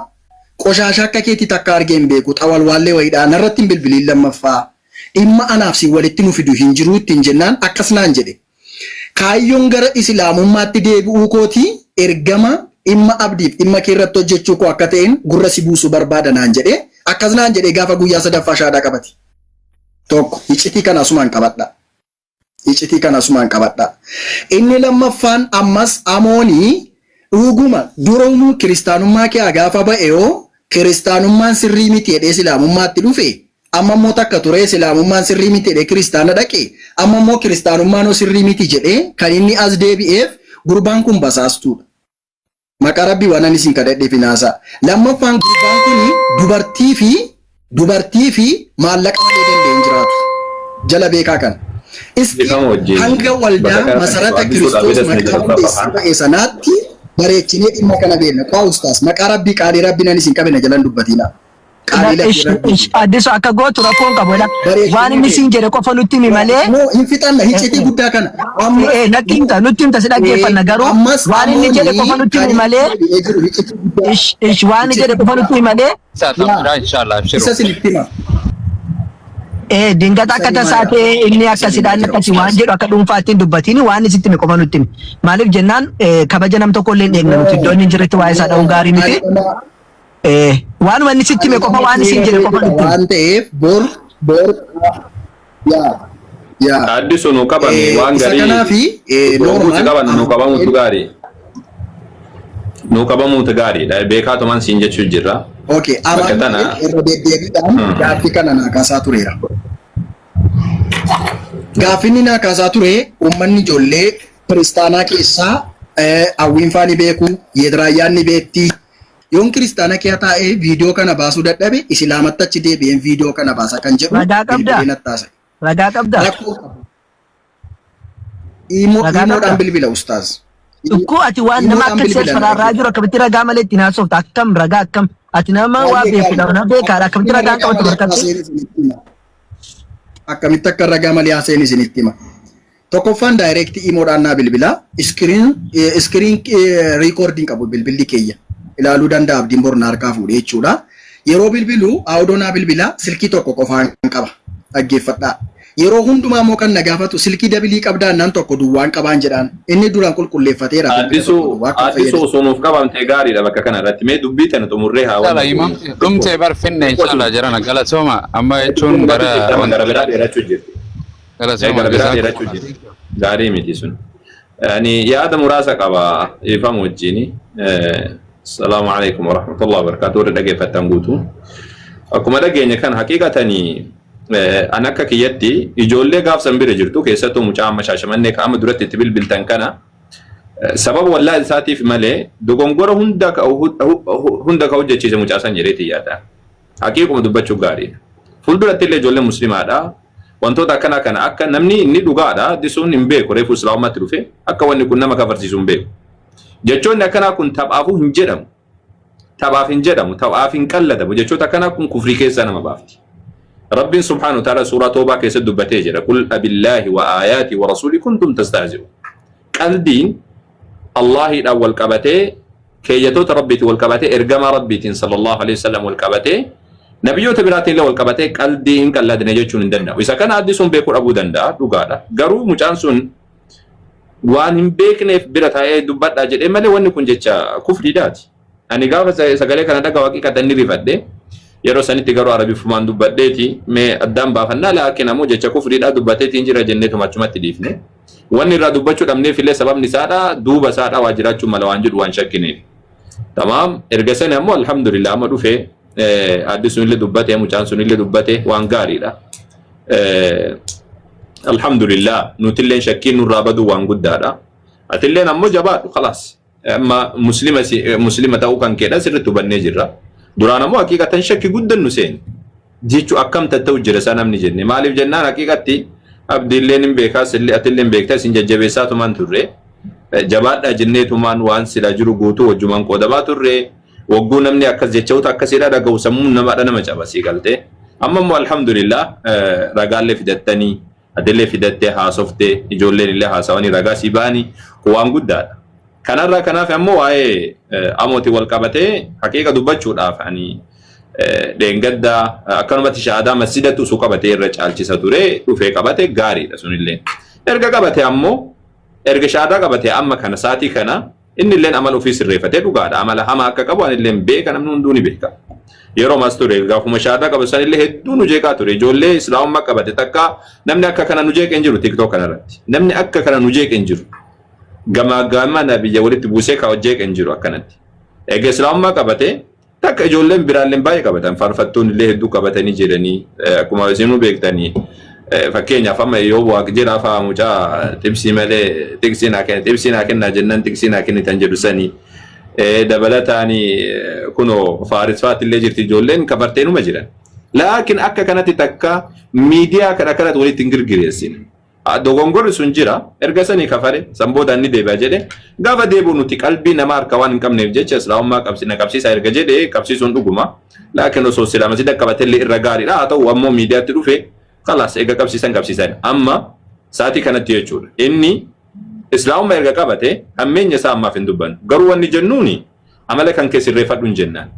Qoshaashaa akka keetii takka argee hin beeku, xawalwaallee wayiidhaa narratti hin bilbiliin, lammaffaa dhimma anaaf si walitti nu fidu hin jiruu" ittiin jennaan akkas naan jedhe. "Kaayyoon gara Islaamummaatti deebi'uu kootii ergama dhimma Abdiif dhimma kee irratti hojjechuu koo akka ta'een gurra si buusuu barbaada" naan jedhee. Akkas naan jedhee gaafa guyyaa sadaffaa shaadaa qabate. Tokko icitii kana asumaan qabadha. Icitii kana asumaan qabadha. Inni lammaffaan ammas amoonii dhuguma durumuu kiristaanummaa kee gaafa ba'e yoo kiristaanummaan sirrii miti jedhee Islaamummaatti dhufe, amma immoo takka ture Islaamummaan sirrii miti jedhee kiristaana dhaqe, amma immoo kiristaanummaan hoo sirrii miti jedhee kan inni as deebi'eef, gurbaan kun basaastuudha. Maqaa Rabbii waan ani isin kadhadheef hin haasa'a. Lammaffaan, gurbaan kun dubartii fi maallaqa malee danda'e hin jiraatu. Jala beekaa kana. Isti Beekamu wajjin. hanga waldaa Bakka Masarata Addisuudhaaf Kiristoos bitas ni maqaa jedhu hundeessee ba'e sanaatti bareechinee dhimma kana beekna. Qaa ustaas, maqaa Rabbii, qaalii Rabbii nan isin qabina jalan dubbatiina. Qaalii lafii Rabbii. Addisu, akka gootu rakkoon qabu. Waan inni siin jedhe qofa nutti himi malee. No, hin fixanna hiccitii guddaa kana. Amma Natti himta, nutti himta, si dhaggeeffanna, garuu ammas waan inni jedhe qofa nutti himi malee. Jiru hiccitii guddaa. Ish ish, waan inni jedhe qofa nutti himi malee. Isaa inshallah abshiru. Isa isinitti hima. Dingata akka tasaa ta'e inni akkasidha, inni akkasi waan jedhu akka dhuunfaatti hin dubbatiin, waan isitti hime qofa nutti himi. Maaliif jennaan, kabaja nam tokko illee hin eegna nuti, iddoo inni hin jirretti waa'ee isaa dha'uun gaarii miti. Waanuma inni sitti hime qofa, waan isin jedhe qofa nutti himi. Waan ta'eef bor bor yaa yaa. Addisu, nu qabame waan Isa garii. kanaafi Guutu normal qaban nu qabamuutu gaarii. Nu qabamuutu gaariidha. Beekaatumaan siin jechuu jirra. Okay, Bakka amaan tana irra deddeebiidhaan gaaffii kana naa kaasaa tureera. Gaaffiin inni naa kaasaa ture, uummanni ijoollee kiristaanaa keessaa Hawwiinfaa ni beeku, Yeedraayyaan ni beekti. Yoon kiristaana kee taa'ee viidiyoo kana baasuu dadhabe, Islaamatti achi deebi'een viidiyoo kana baasa kan jedhu Ragaa qabdaa? bilbilee natti haasa'e. Ragaa qabdaa? Rakkoo qabu. Imoo Ragaa imoodhaan qabdaa? bilbila, ustaaz. Ikkoo ati waan nama Imoodhaan akka si bilbila na asfaraarraa jiru akkamitti ragaa malee ittiin haasofta? Akkam ragaa akkam? Ati nama waa Baay'ee beekudha, gaarii. nama beekaadha. Akkamitti ragaa Ragaa qabatu malee barkatti? haasa'een isinitti hima. Akkamitti akka ragaa malee haasa'een isinitti hima. Tokkoffaan, direct imoodhaan naa bilbila. Screen recording qabu bilbilli keeyya. Ilaaluu danda'a Abdiin bor na harkaa fuudhee jechuudha. Yeroo bilbilu audio naa bilbila, silkii tokko qofaan qaba. Dhaggeeffadhaa. Yeroo hundumaa immoo kan na gaafatu, silkii dabilii qabdaa naan, tokko duwwaan qabaan jedhaan. Inni duraan qulqulleeffateera bilbila Addisu tokko duwwaa akka Addisu, fayyadamu. osoo nuuf qabamte gaariidha bakka kana irratti. Mee dubbii tana xumurree haa Inshallah wanna imam dhumtee bar finne inshallah jarana, galatooma amma jechuun gara gara biraa dheerachuu jirti. Galatooma. Gara biraa dheerachuu jirti. Gaarii miti sun. Ani yaada muraasa qaba ifamu wajjini. Salaamu alaikum warahmatullahi wabarakatuh. Warra dhageeffattan guutuu. Akkuma dhageenya kan haqiiqatanii An akka kiyyatti ijoollee gaaf san bira jirtu, keessattuu mucaa amma Shaashamannee ka amma duratti itti bilbiltan kana, sababa wallaa isaatiif malee dogongora hunda ka hojjechiise mucaa san jedheeti yaada. Haqiiquma dubbachuu gaariidha. Fuulduratti illee ijoolleen muslimaadha. Wantoota akkanaa kana akka namni inni dhugaadha disuun hin beeku, reefu islaamummaatti dhufe, akka wanni kun nama kafarsiisu hin beeku. Jechoonni akkanaa kun taphaafuu hin jedhamu. Taphaaf hin jedhamu, taphaaf hin qalladamu. Jechoota akkanaa kun kufrii keessaa nama baafti. Rabbiin subhaanahu wa ta'ala suuraa Toobaa keessatti dubbatee jira. قل أبالله وآياته ورسوله كنتم تستهزئون. Qaldiin Allaahiidhaan wal qabatee, keeyyatoota Rabbiitiin wal qabatee, ergamaa Rabbiitiin sallallahu alaihi wasallam wal qabatee, nabiyyoota biraatiin illee wal qabatee qaldii hin qalladne jechuun hin danda'u. Isa kana addisuun beekuu dhabuu danda'a, dhugaadha. Garuu mucaan sun waan hin beekneef bira taa'ee dubbadhaa jedhee malee wanni kun jecha kufriidhaati. Ani gaafa sagalee kana dhagaa haqiiqatan ni rifadhe. Yeroo sanitti garuu Arabifumaan dubbadheeti mee addaan baafannaa, laakiin ammoo jecha kufriidhaa dubbateetiin jira jenneetuma achumatti dhiifne. Wanni irraa dubbachuu dhabneef illee sababni isaadha duuba isaadha waa jiraachuu mala waan jedhu waan shakkineef. Tamaam, erga sani ammoo alhamdulillah amma dhufe, addi sunillee dubbate, mucaan sunillee dubbate, waan gaariidha. Alhamdulillah, nutilleen shakkiin nurraa baduu waan guddaadha. Atilleen ammoo jabaadhu, khalaas. Amma muslima muslima ta'uu kan keedha sirriitti hubannee jirra. Duraan ammoo haqiiqatan shakki guddan nu seene. Jechuu akkam tatta'u jira isaa namni jenne. Maaliif jennaan, haqiiqatti abdiilleen hin beekaa, sillee atillee hin beektaa, isin jajjabeessaa tumaan turre. Jabaadhaa jenneetumaan waan silaa jiru guutuu wajjumaan qoodamaa turre. Wagguu namni akkas jechoota akkasiidha dhaga'u sammuun namaadha nama cabasii galtee. Amma immoo alhamdulillah, ragaallee fidattanii, atillee fidattee haasoftee, ijoolleen illee haasawanii ragaa sii ba'anii, kun waan guddaadha. Kanarraa kanaaf ammoo waa'ee amooti wal qabatee, haqiiqa dubbachuudhaaf, ani dheengaddaa akkanumatti shahaadaa masjidatti osoo qabatee irra caalchisa ture. Dhufee qabate, gaariidha sunillee. Erga qabate ammoo, erga shahaadaa qabate, amma kana saatii kana inni illeen amala ofii sirreeffatee, dhugaadha, amala hamaa akka qabu ani illeen beeka, namni hunduu ni beeka. Yeroo mas ture gaafuma shahaadaa qabu san illee hedduu nu jeeqaa ture. Ijoollee islaamummaa qabate takka namni akka kana nu jeeqe hin jiru TikTok kanarratti. Namni akka kana nu jeeqe hin jiru. Gamaa gamana biyya walitti buusee ka jeeqe hin jiru akkanatti. Egaa islaamummaa qabate takka ijoolleen biraallee baay'ee qabatan, faarfattoonni illee hedduu qabatanii jiranii, akkuma isinuu beektanii. Fakkeenyaaf amma yoo waaq jedhaa fa'aa mucaa xibsii malee tiksii naa kenna, xibsii naa kennaa jennaan tiksii naa kennitan jedhu sanii, dabalataan kunoo faaris fa'aatti illee jirti, ijoolleen kafarteenuma jiran. Laakiin akka kanatti takka miidiyaa kana akkanatti walitti hin girgireessine. Dogongorri sun jira, erga sanii kafare, san booda inni deebi'a jedhe. Gaafa deebi'u nuti qalbii nama harka waan hin qabneef jecha islaamummaa qabsina qabsiisa erga jedhe qabsiisuun dhuguma. Laakiin osoo silaa masjida qabateillee irra gaariidha. Haa ta'u, ammoo miidiyaatti dhufe, khalaas, eega qabsiisan qabsiisan. Amma sa'aatii kanatti jechuudha. Inni islaamummaa erga qabate hammeenya isaa ammaaf hin dubbannu. Garuu wanni jennuuni amala kan kee sirreeffadhu hin jennaan.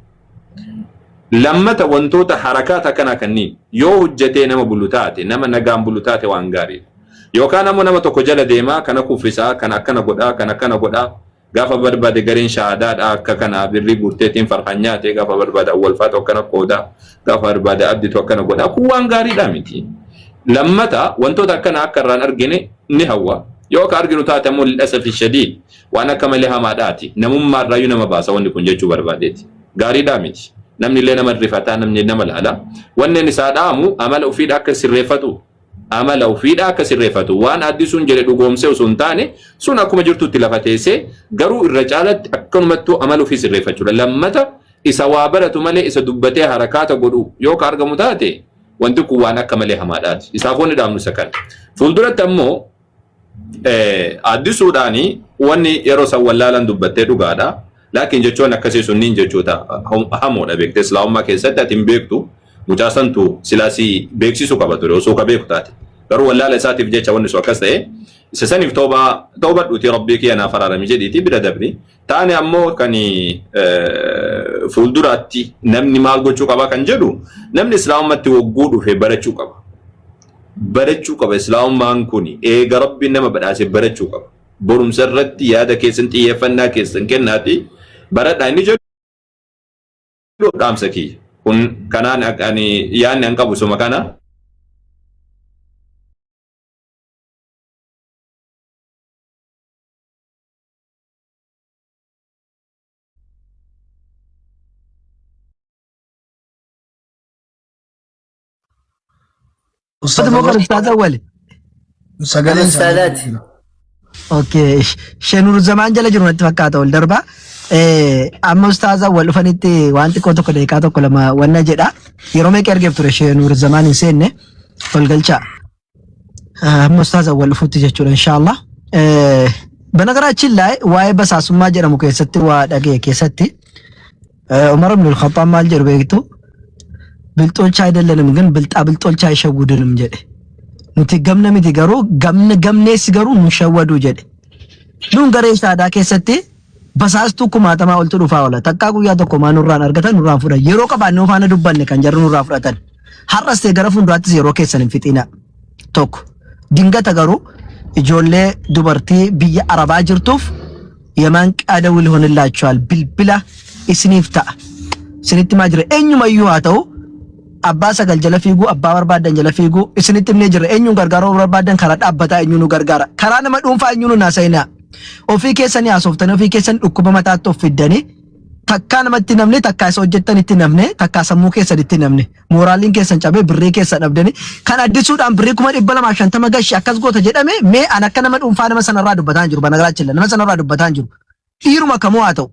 Lammata wantoota harakaat akkanaa kanneen yoo hojjetee nama bulu taate, nama nagaan bulu taate, waan gaariidha. Yookaan ammoo nama tokko jala deemaa kana kuffisaa, kana akkana godhaa, kana akkana godhaa, gaafa barbaade gareen shahaadaadha akka kana birrii guurteetiin farhaan nyaate, gaafa barbaade awwalfaatu akkana qoodaa, gaafa barbaade abditu akkana godhaa, kun waan gaariidha miti. Lammata wantoota akkana akka irraan argine ni hawwa. Yoo akka arginu taate ammoo للأسف الشديد waan akka malee hamaadhaati. Namummaa irraayyuu nama baasa wanni kun jechuu barbaadeeti. Gaariidhaa miti. Namni illee nama rifataa, namni nama laala. Wanneen isaa dhaamu amala ofiidha akka sirreeffatu. Amala ofiidha akka sirreeffatu. Waan addisuun jedhe dhugoomsee osoo hin taane, sun akkuma jirtutti lafa teessee, garuu irra caalatti akkanumattuu amala ofii sirreeffachuudha. Lammata isa waa baratu malee isa dubbatee harakaata godhu yoo ka argamu taate, wanti kun waan akka malee hamaadhaati. Isaaf wanni dhaamnu isa kana. Fuulduratti ammoo addisuudhaani wanni yeroo san wallaalan dubbattee dhugaadha. Laakiin jechoonni akkasii sunniin jechoota hamoodha, beektee, islaamummaa keessatti ati hin beektu. Mucaa santu silaasii beeksisuu qaba ture osoo ka beeku taate. Garuu wallaala isaatiif jecha wanni sun akkas ta'e, isa saniif toobaa toobadhuutii Rabbii kiyya naaf araarami jedhiitii bira dabri. Taane ammoo kan fuulduraatti namni maal gochuu qaba kan jedhu, namni islaamummaatti wagguu dhufe barachuu qaba. Barachuu qaba, islaamummaan kun eega Rabbiin nama badhaase barachuu qaba. Barumsa irratti yaada keessan, xiyyeeffannaa keessan kennaati baradhaa inni jedhu dhaamsa kiyya. Kun kanaan ani yaadni an qabu suma kana. Ustaaz Ati moo kan Awwal Ustaaz Awwali? sagaleen isaanii Ustaadaati. jira. Okay. Sheenur Zamaan jala jiru natti fakkaata ol darba. Amma Ustaaz Awwal dhufanitti waan xiqqoo tokko daqiiqaa tokko lama wanna jedha. Yeroo meeqa ergeef ture Sheenur Zamaan hin seenne ol galchaa. Amma Ustaaz Awwal dhufutti jechuudha inshaallah. በነገራችን ላይ waa'ee basaasummaa jedhamu keessatti waa dhaga'e keessatti Umar ibn al-Khattab maal jedhu beektu? ብልጦች አይደለንም ግን ብልጣ ብልጦች አይሸውዱንም jedhe. Nuti gamna miti garuu gamna gamneessi garuu nu shawwadu jedhe. Nuun garee shaadaa keessatti basaastuu kumaatamaa oltu dhufaa oola. Takkaa guyyaa tokko maa nurraan argatan nurraan fudhan. Yeroo qabaanne faana dubbanne kan jarri nurraa fudhatan. Har'as ta'e gara fuulduraattis yeroo keessan hin fixina. Tokko. Dingata garuu ijoollee dubartii biyya Arabaa jirtuuf የማንቂያ ደውል ይሆንላችኋል bilbila isiniif ta'a. Isinitti maa jira eenyumayyuu haa ta'u abbaa sagal jala fiiguu abbaa barbaadan jala fiiguu isinitti himnee jirra. Eenyuun gargaaruu barbaadan karaa dhaabbataa eenyuun nu gargaara, karaa nama dhuunfaa eenyuun nu naasa'inaa. Ofii keessanii haasoftanii ofii keessan dhukkuba mataatti of fiddanii takkaa namatti namne, takkaa isa hojjettanitti namne, takkaa sammuu keessanitti namne, mooraaliin keessan cabee birrii keessan dhabdanii kan addisuudhaan birrii 250,000 gashi akkas goota jedhame. Mee an akka nama dhuunfaa nama sanarraa dubbataa hin jiru. በነገራችን nama sanarraa dubbataa hin jiru. Dhiiruma kamuu haa ta'u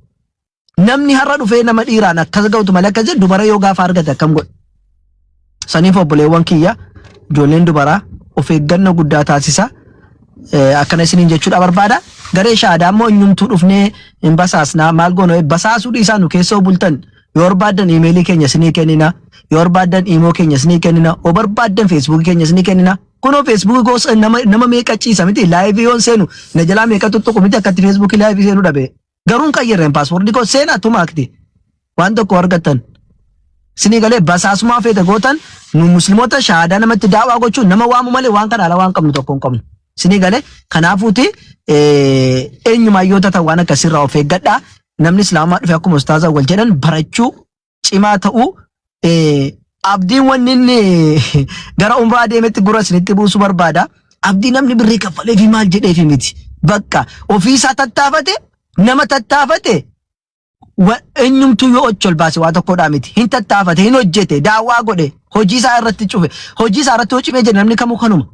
namni har'a dhufee nama dhiiraan akkas ga'utu malee akkas jedhu dubara yoo gaafa argate akkam godhe? Saniif obboleewwan kiyya, ijoolleen dubaraa of eeggannoo guddaa taasisa. Akkana isiniin jechuudha barbaada. Garee shaadaa immoo eenyumtuu dhufnee hin basaasnaa maal goona? Basaasuu dhiisaa, nu keessa bultan yoo barbaaddan iimeelii keenya isinii kennina, yoo barbaaddan iimoo keenya isinii kennina, yoo barbaaddan feesbuukii keenya isinii kennina. Kunoo feesbuukii gosa nama meeqa ciisa miti? Live yoon seenu na jalaa meeqa tuttuqu miti? Akkatti feesbuukii live seenuu dhabe garuu hin qayyarreen password koo seenaa tumaakti waan tokko argattan. Isinii galee? Basaasumaa feete gootan nu musliimoota shaadaa namatti daawaa gochuun nama waamu malee waan kana ala waan qabnu tokko hin qabnu. Isinii galee? Kanaafuuti eenyumaayyoota ta'an waan akkasirraa of eeggadhaa. Namni islaamaa dhufe akkuma ustaaza wal jedhan barachuu cimaa ta'uu abdiin wanni inni gara umraa deemetti gura isinitti buusuu barbaada. Abdii namni birrii kaffalee fi maal jedheefi miti. Bakka ofiisaa tattaafate nama tattaafate eenyumtuu yoo ochol baase waa tokkodhaa miti. Hin tattaafate, hin hojjete, daawwaa godhe, hojii isaa irratti cufe, hojii isaa irratti hojii jedhe namni kamuu kanuma.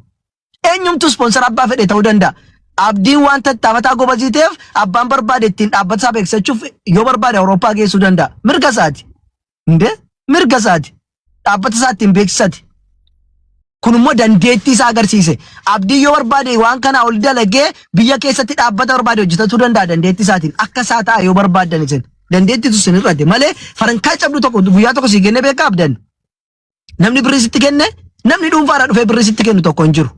Eenyumtuu sponsor abbaa fedhe ta'uu danda'a. Abdiin waan tattaafataa gobazii ta'eef abbaan barbaade ittiin dhaabbata isaa beeksisachuuf yoo barbaade Awurooppaa geessuu danda'a. Mirga isaati. Indee mirga isaati. Dhaabbata isaa ittiin beeksisate. Kun immoo dandeettii isaa agarsiise. Abdiin yoo barbaade waan kanaa ol dalagee biyya keessatti dhaabbata barbaade hojjetatuu danda'a dandeettii isaatiin. Akka isaa ta'a yoo barbaaddan isin. Dandeettiitu isin irratti malee farankaa cabdu tokko guyyaa tokko sii kennee beekaa abdan? Namni birrii sitti kenne, namni dhuunfaadhaa dhufee birrii sitti kennu tokko hin jiru.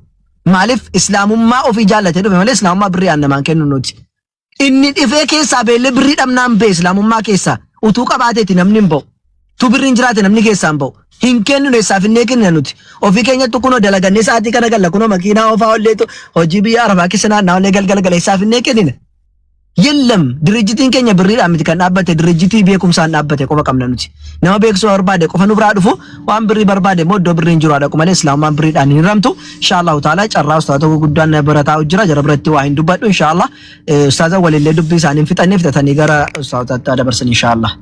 Maaliif? Islaamummaa ofii jaallatee dhufe malee islaamummaa birrii aan namaan kennu nuti. Inni dhifee keessaa beellee birrii dhabnaan ba'e islaamummaa keessaa utuu qabaateeti namni hin ba'u. Tu birriin jiraate namni keessaa hin ba'u. Hin kennu, eessaaf hin kennina nuti. Ofii keenyatti kunoo dalagannee sa'aatii kana galla, kunoo makiinaa oofaa olleetu hojii biyya arabaa keessa naanna'aa ollee galgala gala, eessaaf hin kennina? የለም ድርጅtiin keenya birriidhaan miti kan dhaabbate, ድርጅtii beekumsaan dhaabbate qofa qabna nuti. Nama beeksisuu barbaade qofa nu biraa dhufu, waan birrii barbaade immoo iddoo birriin jiru dhaqu malee islaamummaan birriidhaan hin hiramtu. Inshaallahu taala carraa ustaazota guddaan bira taa'u jira, jara biratti waa hin dubbadhu inshaallah. Ustaaza walillee dubbii isaanii hin fixannee fixatanii gara ustaazotaatti dabarsan inshaallah.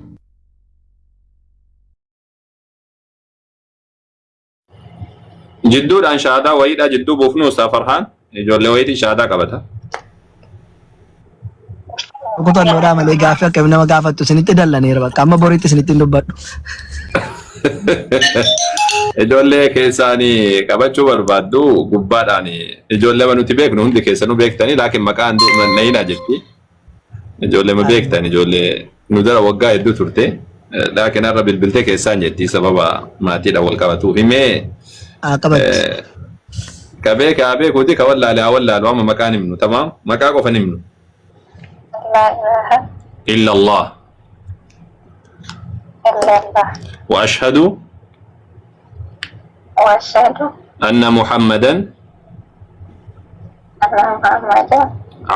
Jidduudhaan shaadaa wayiidha jidduu buufnu. Ustaaz Farhaan ijoollee wayiitiin shaadaa qabata. Kutannoodhaa malee gaaffii akkam nama gaafattu? Isinitti dallaneera, bakka amma boriitti isinitti hin dubbadhu. Ijoollee keessaanii qabachuu barbaaddu gubbaadhaan ijoollee nuti beeknu hundi keessanuu beektanii, laakiin maqaan nayinaa jirti. Ijoollee ma beektan, ijoollee nu dara waggaa hedduu turte. Laakiin har'a bilbiltee keessaan jetti sababa maatiidhaan wal qabatuuf himee Qabatti. Qabee kaa beekuuti ka wallaale haa wallaalu, amma maqaan himnu tamaam, maqaa qofa himnu. لا إله إلا الله. إلا الله. وأشهد وأشهد أن محمدا أن محمدا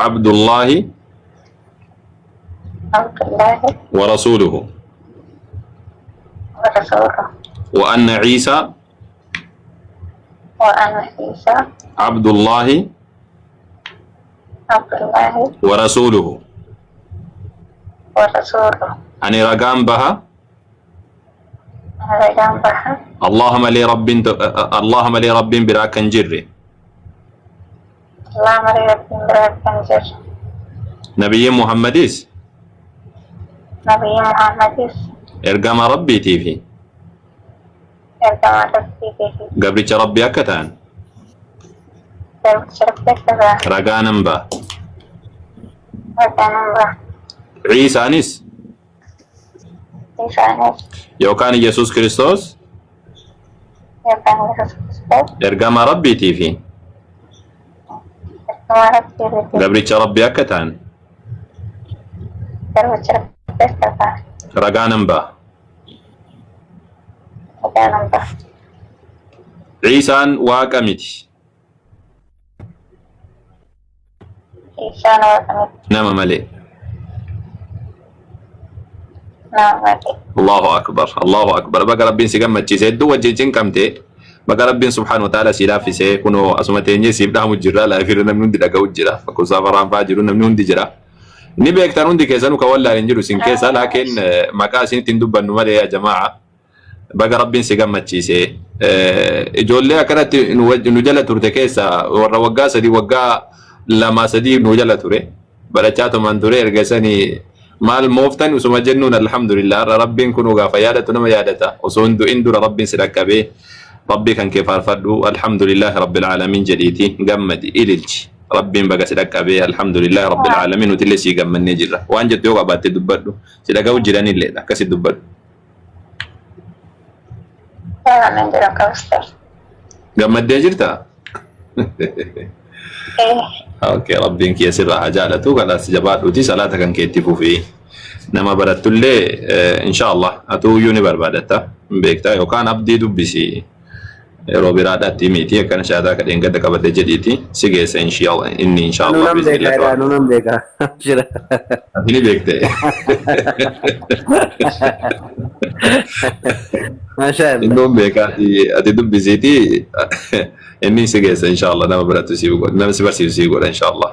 عبد الله عبد الله ورسوله ورسوله وأن عيسى وأن عيسى عبد الله عبد الله ورسوله. ورسوله. Ani ragaan baha. Ragaan baha. Allaha malee Rabbiin Allaha malee Rabbiin biraa akka hin jirre. Allah malee Rabbiin biraa akka hin jirre. Nabiyyiin Muhammadis Nabiyyi Muhammadis ergama Rabbiitii fi ergama Rabbiitii fi gabricha Rabbii akka ta'an garbicha Rabbii akka ta'an ragaa nan ba'a. ragaa nan baha. Ciisaanis Isaanis yookaan Yesuus Kiristoos yookaan Yesuus Kiristoos ergama Rabbiitii fi ergama Rabbiitii fi gabricha Rabbii akka ta'an garbicha Rabbii akka ta'an ragaa nan ba'a. ragaa nan baha. Ciisaan waaqa miti, Isaan waaqa miti, nama malee. Nama malee. Allahu akbar, Allahu akbar. Baga Rabbiin si gammachiise, hedduu wajjin cinqamte. Baga Rabbiin subhaanahu wa ta'ala si laaffise. Kunoo asuma teenyee siif dhaamu jirra. Laafirra namni hundi dhaga'u jira. Fakkuusaa faraan fa'aa jiru, namni hundi jira. Ni beektan hundi keessanuu, kan wallaan hin jiru isin keessa, laakiin maqaa isinitti hin dubbannu malee yaa jamaa'a. Baga Rabbiin si gammachiise. Ijoollee akkanatti nu jala turte keessa warra waggaa 3, waggaa 2, 3 nu jala ture. Barachaa tuman ture, erga sanii maal mooftan usuma jennuun, alhamdulillah, har'a Rabbiin kun gaafa yaadatu nama yaadata. Osoo hin du'in dura Rabbiin si dhaqqabee, Rabbii kan kee faarfadhu, alhamdulillah rabbil aalamiin jedhiiti gammadi, ililchi. Rabbiin baga si dhaqqabee, alhamdulillah rabbil aalamiin, nuti illee sii gammannee jirra. Waan jettu yoo qabaatte dubbadhu. Si dhaga'u jiranillee akkasi dubbadhu. Waan jedhu qabsee. Gammaddee jirtaa? Ee. Okay, Rabbiin kiyya sirraa haa jaalatu. Kalaas, jabaadhuuti salaata kan keetti fufii. Nama barattullee inshallah atuu iyyuu ni barbaadatta. Hin beektaa, yookaan abdii dubbisi. Yeroo biraadhaatti miti akkana shaataa kadheen gadda qabadde jedhiiti si geessa inshallah inni Anu inshallah nan beeka bismillah jedha, anu nan beeka. Jira. Ati ni beekte. Masha Allah. Innoon beekaa, ati dubbisiiti, inni si geessa inshallah, nama barattu si godha, nama si barsiisu si godha inshallah.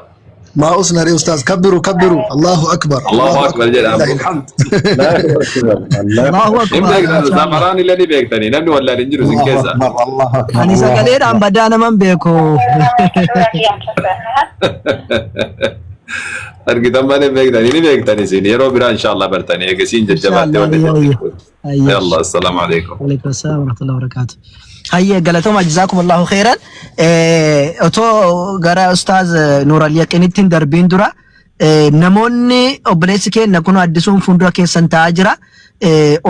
ما أصنع يا أستاذ، كبروا كبروا، الله أكبر. Allahu akbar jedha لله ammoo. الحمد. Allahu Hin akbar. beektan. Masha Allah. Safaraan illee ni beektanii, namni wallaan hin jiru isin الله keessa. أكبر، الله أكبر. Ani الله sagaleedhaan أكبر. badaa naman beeku. Argitan malee beektanii, ni beektan isin, yeroo biraa inshallah bartanii eegasiin jajjabaattee Inshallah. wanni Ayyo. jettu. Ayyo. Yalla, assalaamu alaikum. Alaikum assalam wa rahmatullahi wa barakatuh. Hayyee, galatoma, jazakum Allahu khairan. Otoo gara Ustaaz Nuur Al Yaqinitti hin darbiin dura, namoonni obboleessi keenya kun addisuun fuuldura keessan taa'aa jira.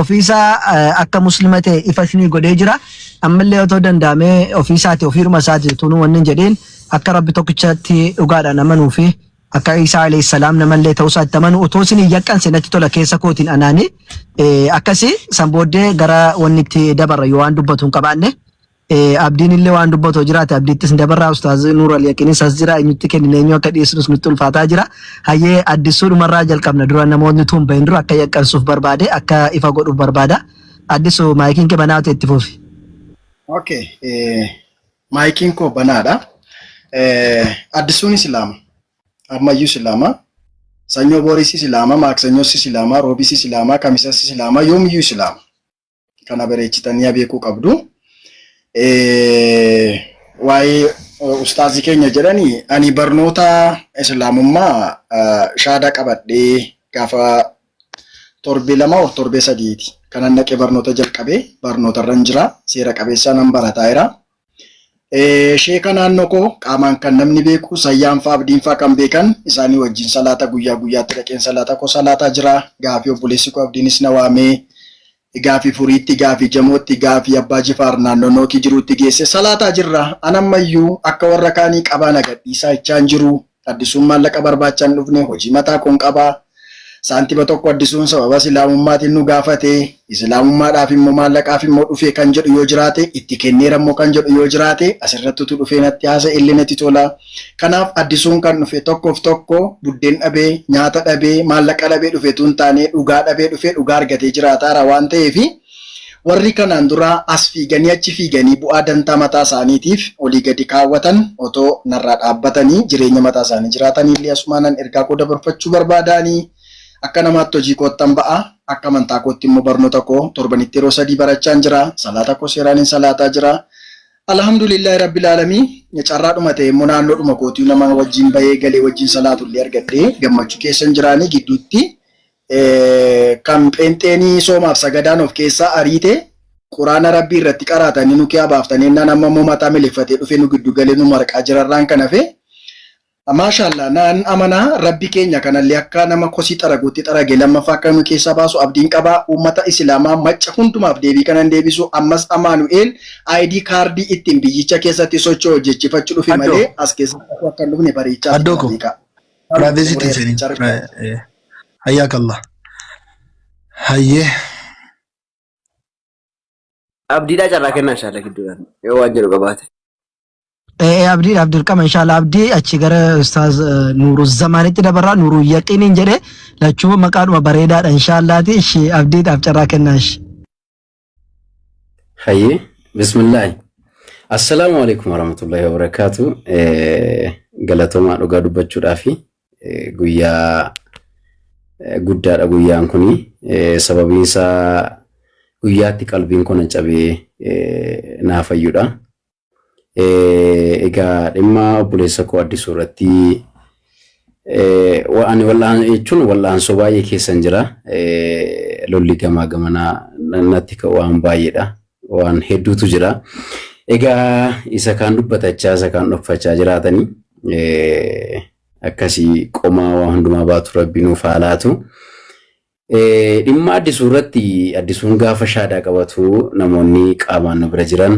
Ofiisaa akka muslima ta'e ifa isinii godhee jira. Ammallee otoo danda'amee ofiisaati ofiiruma isaati tunuu wanni hin jedheen, akka Rabbi tokkichatti dhugaadhaan amanuu fi akka Isaa alayhi salaam namallee ta'uu isaatti amanu otoo isin hin yaqqanse natti tola keessa kootiin anaani. Akkasi san booddee gara wanni itti dabarra yoo waan dubbatu hin qabaanne. Abdiin illee waan dubbatu jiraate abdiittis hin dabarraa. Ustaaz Nuur Al Yaqinis as jira, eenyutti kennine, eenyu akka dhiyeessinus nutti ulfaataa jira. Hayyee, addisuu dhumarraa jalqabna, dura namoonni tuun bahin dura akka yaqqansuuf barbaade, akka ifa godhuuf barbaada. Addisuu, maayikiin kee banaa ta'e, itti fufi. Okay, maayikiin koo banaadha. Addisuun Islaama. Ammayyuu Islaama. Sanyoo Booriis Islaama, Maaksanyoos Islaama, Roobis Islaama, Kamisas Islaama, yoomiyyuu Islaama. Kana bareechitanii beekuu qabdu. Waa'ee ustaazii keenya jedhanii, ani barnoota Islaamummaa shaada qabadhee gaafa torbee 2 of torbee 3ti. Kanan dhaqee barnoota jalqabee barnoota irra jira. Seera qabeessaa nan barataa jira. Sheeka naannoo koo qaamaan kan namni beeku, sayyaan fa'aa, abdiin fa'aa kan beekan, isaanii wajjin salaata guyyaa guyyaatti dhaqeen salaata koo salaataa jira. Gaafii obboleessi koo abdiinis na waamee gaafii furiitti, gaafii jamootti, gaafii abbaa jifaar naannoo nookii jiruutti geesse salaataa jirra. Anammayyuu akka warra kaanii qabaa na gadhiisaa jechaan jiru. Addisuun maallaqa barbaachaa hin dhufne, hojii mataa koon qabaa. Saantima tokko addisuun sababa islaamummaatiin nu gaafate, islaamummaadhaaf immoo maallaqaaf immoo dhufe kan jedhu yoo jiraate, itti kenneera immoo kan jedhu yoo jiraate, asirratti utuu dhufee natti haasa'e illee natti tola. Kanaaf addisuun kan dhufe tokkoof tokko buddeen dhabee, nyaata dhabee, maallaqa dhabee dhufe tun taane, dhugaa dhabee dhufe, dhugaa argatee jiraataara waan ta'eefi, warri kanaan dura as fiiganii achi fiiganii bu'aa dantaa mataa isaaniitiif olii gadi kaawwatan otoo narraa dhaabbatanii jireenya mataa isaanii jiraatanii illee asumaanan ergaa koo dabarfachuu barbaadaanii. Akka namaatti hojii koottan ba'a. Akka amantaa kootti immoo barnoota koo torbanitti yeroo 3 barachaan jira. Salaata koo seeraanin salaataa jira. Alhamdulillahi Rabbil Aalamii carraadhuma ta'e immoo naannoodhuma kootii nama wajjin bahee galee wajjin salaatu illee argadhee gammachuu keessan jiraanii gidduutti kan pheenxeenii soomaaf sagadaan of keessaa ariite quraana rabbii irratti qaraatanii nu kiyaa baaftanii naan amma immoo mataa miliqfatee dhufee nu giddu galee nu marqaa jirarraan kan hafe Maashaallah naan amanaa rabbi keenya kanallee akka nama kosii xaraguutti xarage lammaffaa akka nu keessaa baasu abdiin qaba uummata islaamaa macca hundumaaf deebii kanan deebisu ammas amaanu'eel ID kaardii ittiin biyyicha keessatti socho'u hojjechifachuu dhufe Addoo. malee as keessatti akka hin dhufne bariichaa Addoo koo. beekaa. Privacy tti hin seenin. Hayyaak Allah. Hayyee. Abdiidhaa carraa kennaa inshaalla gidduudhaan yoo waan jedhu qabaate. Ee abdiidhaaf dirqama inshallah abdii achi gara ustaaz Nuuru Zamaanitti dabarraa Nuuru Yaqiiniin jedhe lachuu maqaadhuma bareedaadha inshallaati ishi abdiidhaaf carraa kennaa ishi. Hayyee bismillaahi. Assalaamu alaikum warahmatullahi wabarakaatu. Galatoomaa dhugaa dubbachuudhaafi guyyaa guddaadha guyyaan kuni. Sababiin isaa guyyaatti qalbiin koo na cabee naa fayyudha. Egaa dhimma obboleessa koo Addisuu irratti ani wal'aan jechuun wal'aansoo baay'ee keessan jira. Lolli gamaa gamanaa natti ka'u waan baay'eedha. Waan hedduutu jira. Egaa isa kaan dubbatachaa isa kaan dhokfachaa jiraatanii akkasii qomaa waa hundumaa baatu rabbi nuuf haa laatu. Dhimma Addisuu irratti Addisuun gaafa shaadaa qabatu namoonni qaamaan nu bira jiran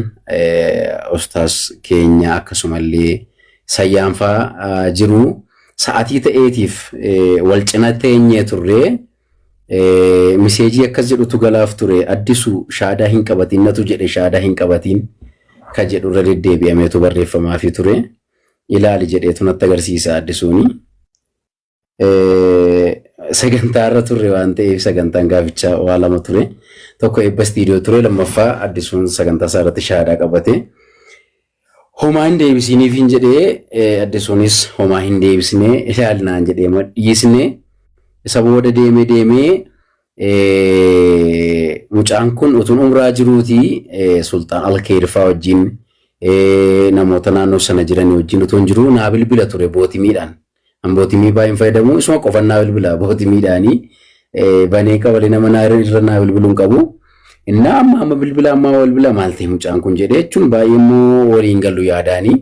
ustaas keenya akkasumallee sayyaan fa'aa jiru. Sa'atii ta'eetiif wal cina teenyee turre miseejii akkas jedhutu galaaf ture Addisu shaadaa hin qabatiin natu jedhe shaadaa hin qabatiin ka jedhu irra deddeebi'ameetu barreeffamaafii ture. Ilaali jedheetu natti agarsiisa Addisuuni. Sagantaa irra turre waan ta'eef sagantaan gaafichaa waa lama ture. Tokko eebba istiidiyoo ture lammaffaa Addisuun sagantaa isaa irratti shaadaa qabate. Homaa hin deebisiiniif hin jedhee Addisuunis homaa hin deebisne ilaalinaan jedhee dhiisne. Isa booda deemee deemee mucaan kun utuun umraa jiruuti Sulxaan Alkeerfaa wajjin namoota naannoo sana jiran wajjin utuun jiruu naa bilbila ture bootimiidhaan. An bootimii baay'een fayyadamu isuma qofan naa bilbila bootimiidhaanii banee qabalee nama naa irra naa bilbiluu hin qabu. Innaa amma amma bilbila amma bilbila maal ta'e mucaan kun jedhee jechuun baay'ee immoo waliin gallu yaadaanii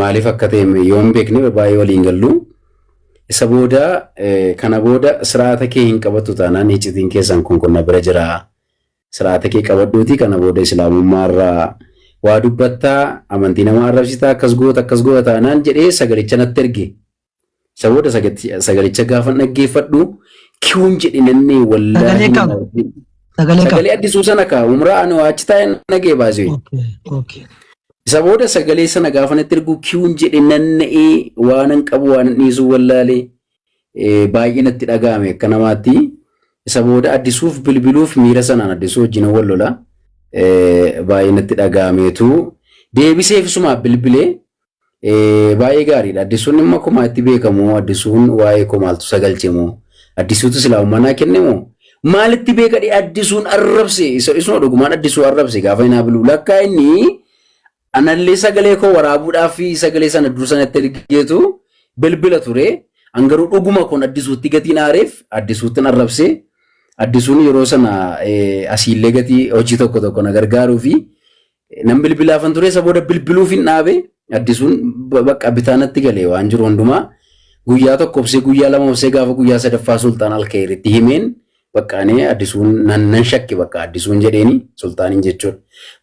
maaliif akka ta'e yoo hin beekne baay'ee waliin gallu. Isa booda kana booda siraata kee hin qabattu taanaan iccitiin keessan kun kun na bira jira. Siraata kee qabadhuutii kana booda islaamummaa irraa waa dubbattaa amantii nama arrabsitaa akkas goota akkas goota taanaan jedhee sagalicha natti erge. Isa booda sagalicha gaafa dhaggeeffadhu kiwuun jedhe nannee Sagalee wallaahi kam? Sagalee kam? sagalee addisuu sana kaa umraa ani waa achi taa'ee nagee baasee. Okay, okay. Isa booda sagalee sana gaafa natti ergu kiwuun jedhe nanna'ee waanan qabu waanan dhiisuu wallaalee baay'ee natti dhaga'ame akka namaatti. Isa booda addisuuf bilbiluuf miira sanaan addisuu wajjin wal lola. Baay'ee natti dhaga'ameetu deebiseef isumaaf bilbilee baay'ee gaariidha. Addisuun dhimma komaa itti beekamu addisuun waa'ee koo maaltu sagalche moo addisuutu silaa ummanaa kenne moo maalitti beekadhe addisuun arrabse isuma dhugumaan addisuu arrabse gaafa inni bilbilu lakkaa inni Anallee sagalee koo waraabuudhaaf sagalee sana dur sanatti ergeetu bilbila ture. An garuu dhuguma kun addisuutti gatiin aareef addisuuttin arrabse. Addisuun yeroo sana asiillee gatii hojii tokko tokko na gargaaruu fi nan bilbilaafan ture. Isa booda bilbiluuf hin dhaabe. Addisuun bakka bitaa natti galee waan jiru hundumaa guyyaa tokko obsee guyyaa lama obsee gaafa guyyaa sadaffaa Sultaan Alkeeritti himeen Bakka ani addisuun nan nan shakke bakka addisuun jedheeni sulxaaniin jechuudha.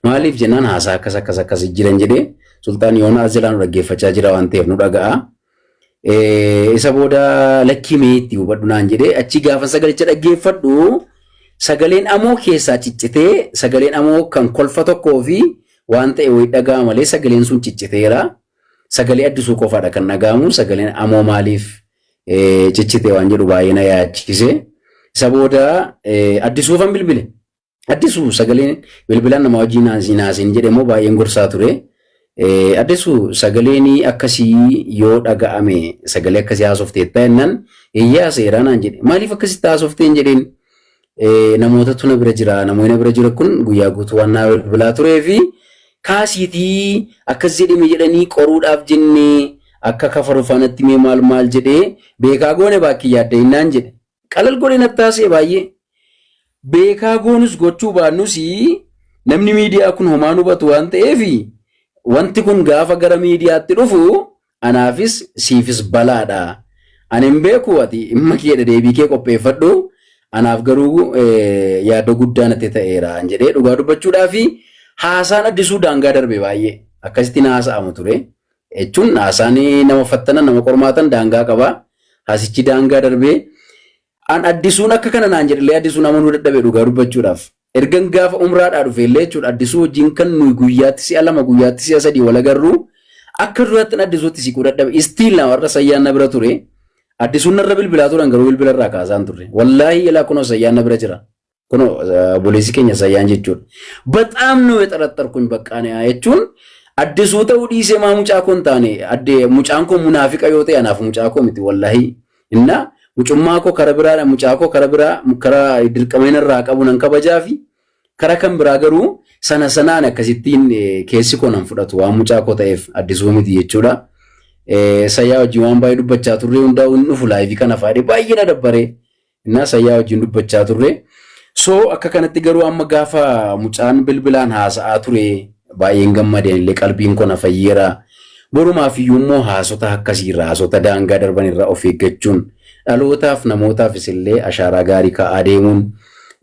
Maaliif jennaan haasaa akkas akkas akkas jiran jedhee sulxaan yoona as jalaa nu dhaggeeffachaa jira waan ta'eef nu dhaga'a. Isa booda lakkii mee itti hubadhu naan jedhee achi gaafa sagalicha dhaggeeffadhu sagaleen amoo keessaa ciccitee sagaleen amoo kan kolfa tokkoo fi waan ta'e wayii dhaga'a malee sagaleen sun cicciteera. Sagalee addisuu qofaadha kan dhaga'amu sagaleen amoo maaliif ciccite waan jedhu baay'ee na yaachise. Isa booda addisuufan bilbile. Addisuu sagaleen bilbilaan nama wajjin naasiin jedhe immoo baay'een gorsaa ture. Addisu sagaleen akkasii yoo dhaga'ame sagalee akkasii haasofteetta jennaan eeyyee haaseera naan jedhe. Maaliif akkasitti haasofteen jedheen namootatu na bira jira namoonni na bira jira kun guyyaa guutuu waan naa bilbilaa turee fi kaasiitii akkas jedhame jedhanii qoruudhaaf jennee akka kafaru faanatti mee maal maal jedhee beekaa goone baakkii yaadda innaan jedhe. Qalal godhee natti haasa'e baay'ee. Beekaa goonus gochuu baannus namni miidiyaa kun homaa hubatu waan ta'eef wanti kun gaafa gara miidiyaatti dhufu anaafis siifis balaadha. Ani hin beeku ati dhimma keedha deebii kee qopheeffadhu. Anaaf garuu yaaddoo guddaa natti ta'eera jedhee dhugaa dubbachuudhaa fi haasaan Addisuu daangaa darbe baay'ee akkasitti haasa'amu ture. Jechuun haasaan nama fattanan nama qormaatan daangaa qaba. Haasichi daangaa darbee an Addisuun akka kana naan jedhellee Addisuun amanuu dadhabe dhugaa dubbachuudhaaf. Ergan gaafa umraadhaa dhufe illee jechuudha Addisuu wajjin kan nuyi guyyaatti si'a 2 guyyaatti si'a 3 wal agarru akka duraatti Addisuutti siquu dadhabe. Istiil na warra sayyaan na bira ture. Addisuun narra bilbilaa turan garuu bilbila irraa kaasaan turre. Wallaahi ilaa kunoo sayyaan na bira jira. Kunoo obboleessi keenya sayyaan jechuudha. Baxaam nu xaraxxarkuñ baqqaane jechuun Addisuu ta'uu dhiisee maa mucaa koo hin taane addee mucaan koo munaafiqa yoo ta'e anaaf mucaa koo miti wallaahi. Inna mucummaa koo kara biraa mucaa koo kara biraa kara dirqama inni irraa qabu nan kabajaa fi kara kan biraa garuu sana sanaan akkasittiin keessi koo nan fudhatu waan mucaa koo ta'eef Addisuu miti jechuudha. Sayyaa wajjin waan baay'ee dubbachaa turre hundaa'u hin dhufu laayivii kana faadhee baay'ee na dabbaree. Innaa Sayyaa wajjin dubbachaa turre. So akka kanatti garuu amma gaafa mucaan bilbilaan haasa'aa ture baay'een gammadeen illee qalbiin koo na fayyeera. Borumaaf iyyuu immoo haasota akkasiirraa haasota daangaa darban irraa of eeggachuun dhalootaaf namootaafis illee ashaaraa gaarii kaa'aa deemuun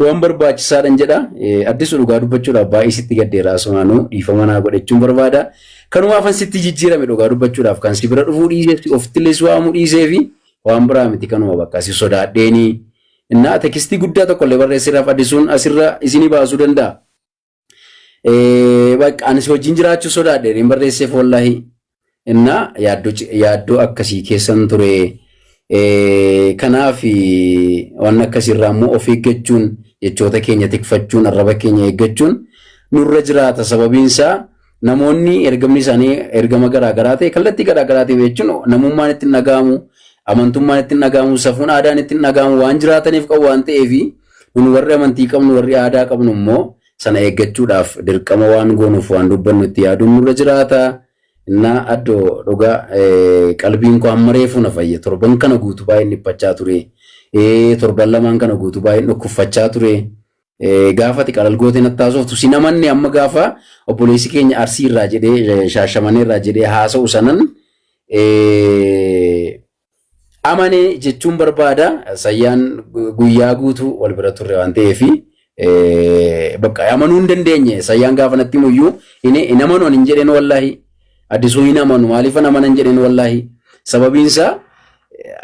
waan barbaachisaadhan jedha. Addisu dhugaa dubbachuudhaaf baay'ee sitti gaddeera asumaanuu dhiifama naa godhachuun barbaada. Kanumaafan sitti jijjiirame dhugaa dubbachuudhaaf kan si bira dhufuu dhiisee ofittillee si waamuu dhiisee fi waan biraa miti kanuma bakka si sodaadheeni. Innaa tekstii guddaa tokko illee barreessiraaf Addisuun asirra isinii baasuu danda'a. Bakka ani si wajjin jiraachuu sodaadhe hin barreesseef wallaahi. Innaa yaaddoo akkasii keessan ture. Kanaaf waan akkasiirraa immoo of eeggachuun jechoota keenya tikfachuun arraba keenya eeggachuun nurra jiraata sababiin isaa Namoonni ergamni isaanii ergama garaa garaa ta'e kallattii garaa garaa ta'e jechuun namummaan itti hin dhaga'amu, amantummaan itti hin dhaga'amu, safuun aadaan itti hin dhaga'amu waan jiraataniif qabu waan ta'eef nun warri amantii qabnu warri aadaa qabnu immoo sana eeggachuudhaaf dirqama waan goonuuf waan dubbannu itti yaaduun nurra jiraata. Innaa addoo dhugaa qalbiin koo amma reefuu na fayye torban kana guutuu baay'een dhiphachaa ture. Torban lamaan kana guutuu baay'een dhukkuffachaa ture. Gaafa ati qalal gootee natti haasoftu sin amanne amma gaafa obboleessi keenya Arsii irraa jedhee Shaashamanee irraa jedhee haasa'u sanan amane jechuun barbaada. Sayyaan guyyaa guutuu wal bira turre waan ta'eef bakka amanuu hin dandeenye. Sayyaan gaafa natti himuyyuu hin amanu ani hin jedheen wallaahi. Addisuu hin amanu maaliifan amanan jedheen wallaahi. Sababiin isaa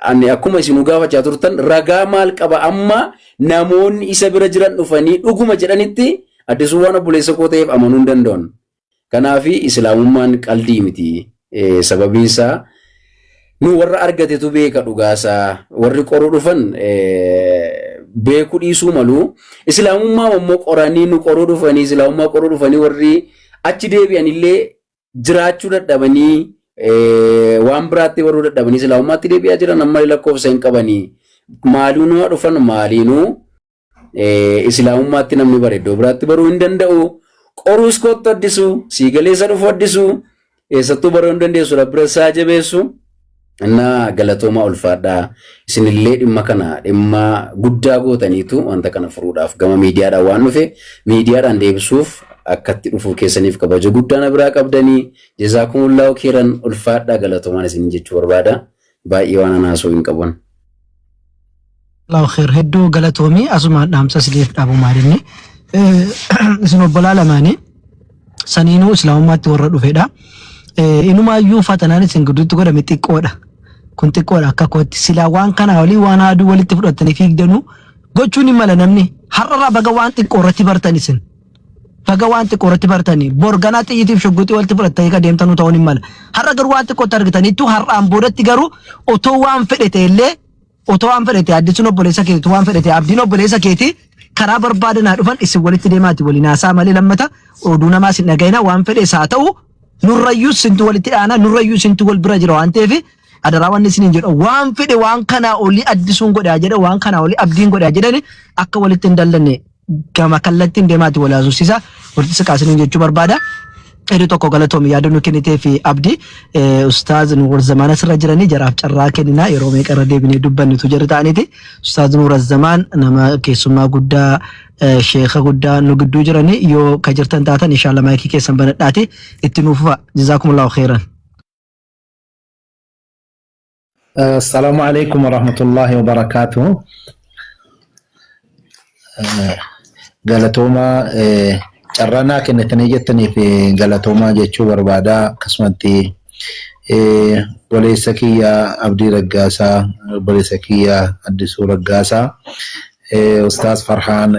ani akkuma isinuu gaafachaa turtan ragaa maal qaba amma namoonni isa bira jiran dhufanii dhuguma jedhanitti Addisuu waan obboleessa koo ta'eef amanuu hin danda'an. Kanaaf islaamummaan qaldii miti. Sababiin isaa nu warra argatetu beeka dhugaasaa warri qoruu dhufan beekuu dhiisuu malu. Islaamummaa immoo qoranii nu qoruu dhufanii islaamummaa qoruu dhufanii warri achi deebi'an illee jiraachuu dadhabanii waan biraatti baruu dadhabanii islaamummaatti deebi'aa jiran amma lakkoofsa hin qabanii maaliinuu dhufan maaliinuu islaamummaatti namni bare iddoo biraatti baruu hin danda'u. Qoruus kottu Addisu siigaleessa dhufu Addisu eessattuu baruu hin dandeessu rabbira isaa jabeessu. Innaa galatoomaa ulfaadhaa isinillee dhimma kana dhimma guddaa gootaniitu wanta kana furuudhaaf gama miidiyaadhaan waan dhufe miidiyaadhaan deebisuuf akkatti dhufuu keessaniif kabaja guddaa na biraa qabdanii jazaakumullahu keeran ulfaadhaa galatoomaan isin jechuu barbaada baay'ee waan ana haasa'u hin qaban. Allahu khair hedduu galatoomii asumaan dhaamsa isiniif dhaabu maalinni isin obbolaa lamaanii saniinuu islaamummaatti warra dhufedha. Inumaayyuu fatanaan isin gidduutti godhame xiqqoodha. Kun xiqqoodha akka kootti silaa waan kanaa olii waan haaduu walitti fudhattanii fiigdanuu gochuun hin mala namni har'arraa baga waan xiqqoo irratti bartan isin. Baga waan xiqqoo irratti bartanii bor ganaa xiyyiitiif shugguxii walitti fudhattanii kan deemtanuu ta'uun hin mala. Har'a garuu waan xiqqootti argitaniittu har'aan boodatti garuu otoo waan fedhe ta'ellee Otoo waan fedhe ta'e Addisuun obboleessa keeti waan fedhe ta'e Abdiin obboleessa keeti karaa barbaadan haa dhufan isin walitti deemaati waliin haasaa malee lammata oduu namaa isin dhaga'ina waan fedhes haa ta'u Nurrayyuu isintu walitti dhaana, nurrayyuu isintu wal bira jira waan ta'eef adaraa wanni isiniin jedhu waan fedhe waan kanaa olii addisuun godhaa jedhe waan kanaa olii abdiin godhaa jedhani akka walitti hin dallanne gama kallattiin deemaati wal haasofsiisa walitti siqaa isiniin jechuu barbaada. Hedduu tokko galatoomi yaada nu kennitee fi abdi ustaaz Nuur Zamaan asirra jiranii jaraaf carraa kenninaa yeroo meeqa irra deebinee dubbannitu jarri ta'aniiti. Ustaaz Nuur Zamaan nama keessummaa guddaa sheekha guddaa nu gidduu jiranii yoo ka jirtan taatan inshallah maayikii keessan banadhaati itti nuuf fufa. Jazaakumullahu khairan. Assalaamu alaikum warahmatullahi wabarakaatuh. Galatoomaa carraa naa kennitanii jettaniif galatoomaa jechuu barbaada. Akkasumatti obboleessa kiyya Abdii Raggaasaa, obboleessa kiyya Addisuu Raggaasaa, Ustaaz Farhaan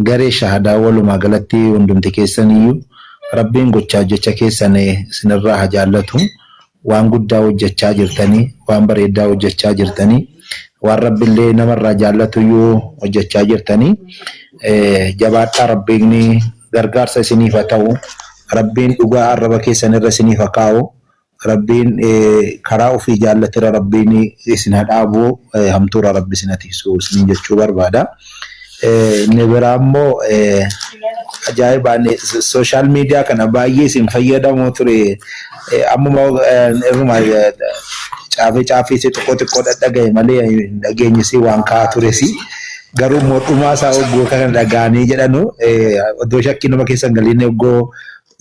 garee shahadaa walumaa galatti hundumti keessaniyyuu Rabbiin gochaa jecha keessan isinirraa haa jaallatu. Waan guddaa hojjechaa jirtanii, waan bareedaa hojjechaa jirtanii, waan Rabbillee namarraa jaallatuyyuu hojjechaa jirtanii. Jabaadhaa Rabbiin gargaarsa isiniif haa ta'u. Rabbiin dhugaa arraba keessanirra isiniif haa kaa'u. Rabbiin karaa ofii jaallatira Rabbiin isin haa dhaabu hamtuurraa Rabbi isin haa tiksu isiniin jechuu barbaada. Inni biraa immoo ajaa'ibaan sooshaal miidiyaa kana baay'ee isin fayyadamoo ture. Ammuma irruma caafee caafee si xiqqoo xiqqoo dhadhagaye malee hin dhageenyisi waan ka'aa turesi. Garuu immoo dhumaa isaa hoggoo kana dhaga'anii jedhanu oddoo shakkii nama keessa hin galiin hoggoo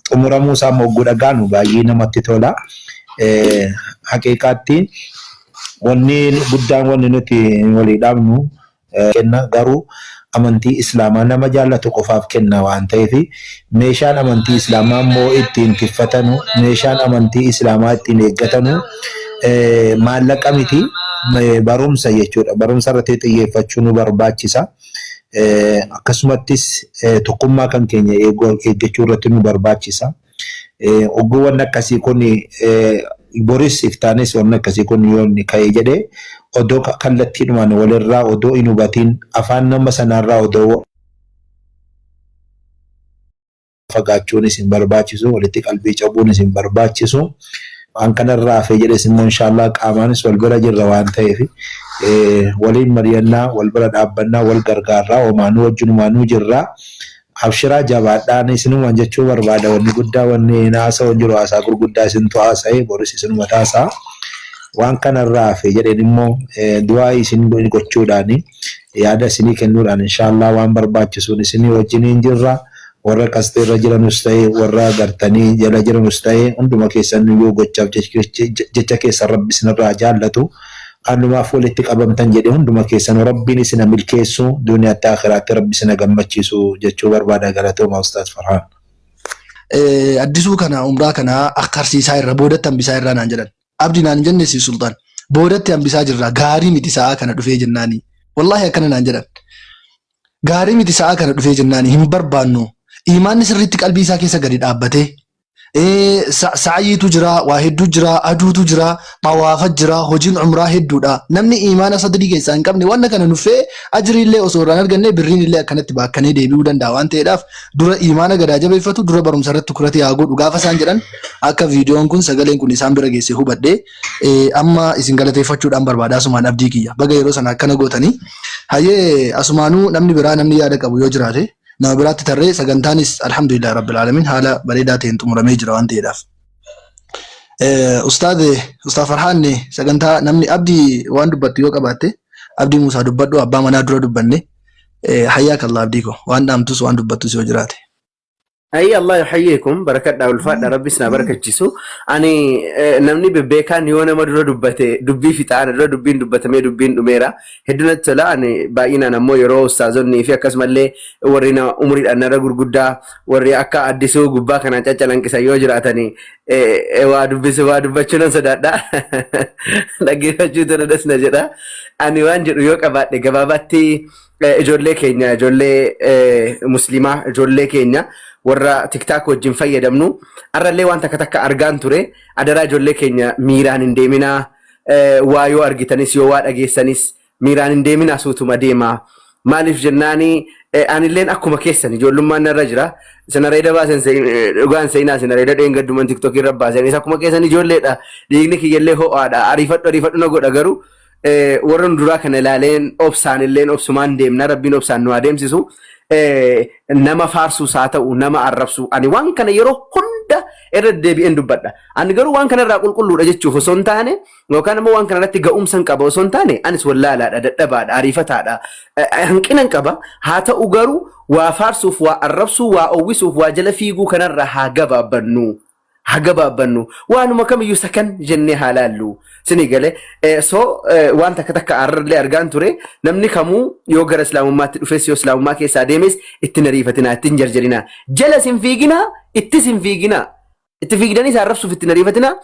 xumuramuu isaa immoo hogguu dhaga'anu baay'ee namatti tola. Haqiiqaatti wanni guddaan wanni nuti walii dhaabnu kenna garuu amantii islaamaa nama jaallatu qofaaf kenna waan ta'eef meeshaan amantii islaamaa immoo ittiin tiffatanu meeshaan amantii islaamaa ittiin eeggatanu maallaqa miti barumsa jechuudha. Barumsa irratti xiyyeeffachuu nu barbaachisa. Akkasumattis tokkummaa kan keenya eeggachuu irratti nu barbaachisa. Ogguu wanni akkasii kun boris iftaanis wanni akkasii kun yoo inni ka'e jedhee odoo kallattiidhumaan walirraa odoo hin hubatiin afaan nama sanaarraa odoo fagaachuunis hin barbaachisu, walitti qalbii cabuunis hin barbaachisu. Waan kanarraa hafee jedhes immoo inshaallah qaamaanis wal bira jirra waan ta'eef waliin mari'annaa, wal bira dhaabbannaa, wal gargaarraa, homaanuu wajjinumaanuu jirra. Abshiraa jabaadhaa ani isinumaan jechuu barbaada wanni guddaa wanni haasa'u hin jiru haasaa gurguddaa isintu haasa'e boris isinuma taasa'a. Waan kanarraa hafe jedheen immoo du'aa isin gochuudhaan yaada isinii kennuudhaan inshaallah waan barbaachisuun isinii wajjiniin jirra. Warra qasxii irra jiranus ta'e warra gartanii jala jiranus ta'e hunduma keessan iyyuu gochaaf jecha keessan rabbi isinirraa jaallatu. Anumaaf walitti qabamtan jedhe hunduma keessanuu rabbiin isin ha milkeessu duniyaatti akhiraatti rabbi isin ha gammachiisu jechuu barbaada galatooma ustaaz Farhaan. Addisuu kana umraa kana akkarsiisaa irra boodatti hambisaa irraa naan jedhan. Abdi naan hin jenne si sultaan. Boodatti hambisaa jirra gaarii miti sa'aa kana dhufee jennaani. Wallaahi akkana naan jedhan. Gaarii miti sa'aa kana dhufee jennaani hin barbaannu. Imaanni sirriitti qalbii isaa keessa gadi dhaabbatee Sa'yiitu jira, waa hedduu jira, aduutu jira, xawaafa jira, hojiin umraa hedduudha. Namni imaana sadrii keessaa hin qabne wanna kana nuffee ajriillee osoo irraa hin arganne birriin illee akkanatti baakkanee deebi'uu danda'a waan ta'eedhaaf dura imaana gadaa jabeeffatu dura barumsa irratti kurati haa godhu gaafa isaan jedhan akka viidiyoon kun sagaleen kun isaan bira geesse hubadhe amma isin galateeffachuudhaan barbaada asumaan abdii kiyya baga yeroo sana akkana gootanii hayyee asumaanuu namni biraa namni yaada qabu yoo jiraate nama biraatti tarree sagantaanis alhamdulillah rabbil alamin haala bareedaa ta'een xumuramee jira waan ta'eedhaaf. Ustaad Ustaad Farhaan sagantaa namni abdii waan dubbattu yoo qabaatte abdii Muusaa dubbadhu abbaa manaa dura dubbanne hayyaa kallaa abdii koo waan dhaamtus waan dubbattus yoo jiraate. Hayyi Allah yuhayyikum barakadha ulfaadha rabbis na barakachisu. Ani namni bebbeekaan yoo nama dura dubbate dubbii fixa ana dura dubbiin dubbatamee dubbiin dhumeera. Hedduu natti tola ani baay'inaan ammoo yeroo ustaazonni fi akkasumallee warri na umuriidhaan narra gurguddaa warri akka addisuu gubbaa kanaan caccalanqisan yoo jiraatani waa dubbisu waa dubbachuu nan sodaadha. Dhaggeeffachuu tana das na jedha. Ani waan jedhu yoo qabaadhe gabaabaatti ijoollee keenya ijoollee musliimaa ijoollee keenya warra tiktaak wajjin fayyadamnu har'allee waan takka takka argaan ture adaraa ijoollee keenya miiraan hin deeminaa waa yoo argitanis yoo waa dhageessanis miiraan hin deeminaa suutuma deemaa maaliif jennaani Anilleen akkuma keessan ijoollummaan narra jira. Isin areeda baasen dhugaan seenaa isin areeda dheengadduman tiktookii irra baasen. Isa akkuma keessan ijoolleedha. Dhiigni kiyyallee ho'aadha. Ariifadhu ariifadhu na godha garuu warra nu duraa kana ilaaleen obsaan illeen obsumaan deemna. Rabbiin obsaan nu adeemsisu. Nama faarsuus haa ta'u nama arrabsu. Ani waan kana yeroo hunda irra deebi'een dubbadha. Ani garuu waan kanarraa qulqulluudha jechuuf osoo hin taane yookaan immoo waan kanarratti ga'umsa hin qaba osoo hin taane anis wallaalaadha, dadhabaadha, ariifataadha. Hanqina hin qaba. Haa ta'u garuu waa faarsuuf, waa arrabsuu, waa owwisuuf, waa jala fiiguu kanarraa haa gabaabbannu. Haa gabaabbannu. Waanuma kamiyyuu sakan jennee haa laallu. Sini galee. So waan takka takka har'allee argaan ture namni kamuu yoo gara islaamummaatti dhufes yoo islaamummaa keessaa deemes itti hin ariifatinaa, itti hin jarjarinaa. Jala sin fiiginaa, ittis hin fiiginaa. Itti fiigdanii isa arrabsuuf itti hin ariifatinaa.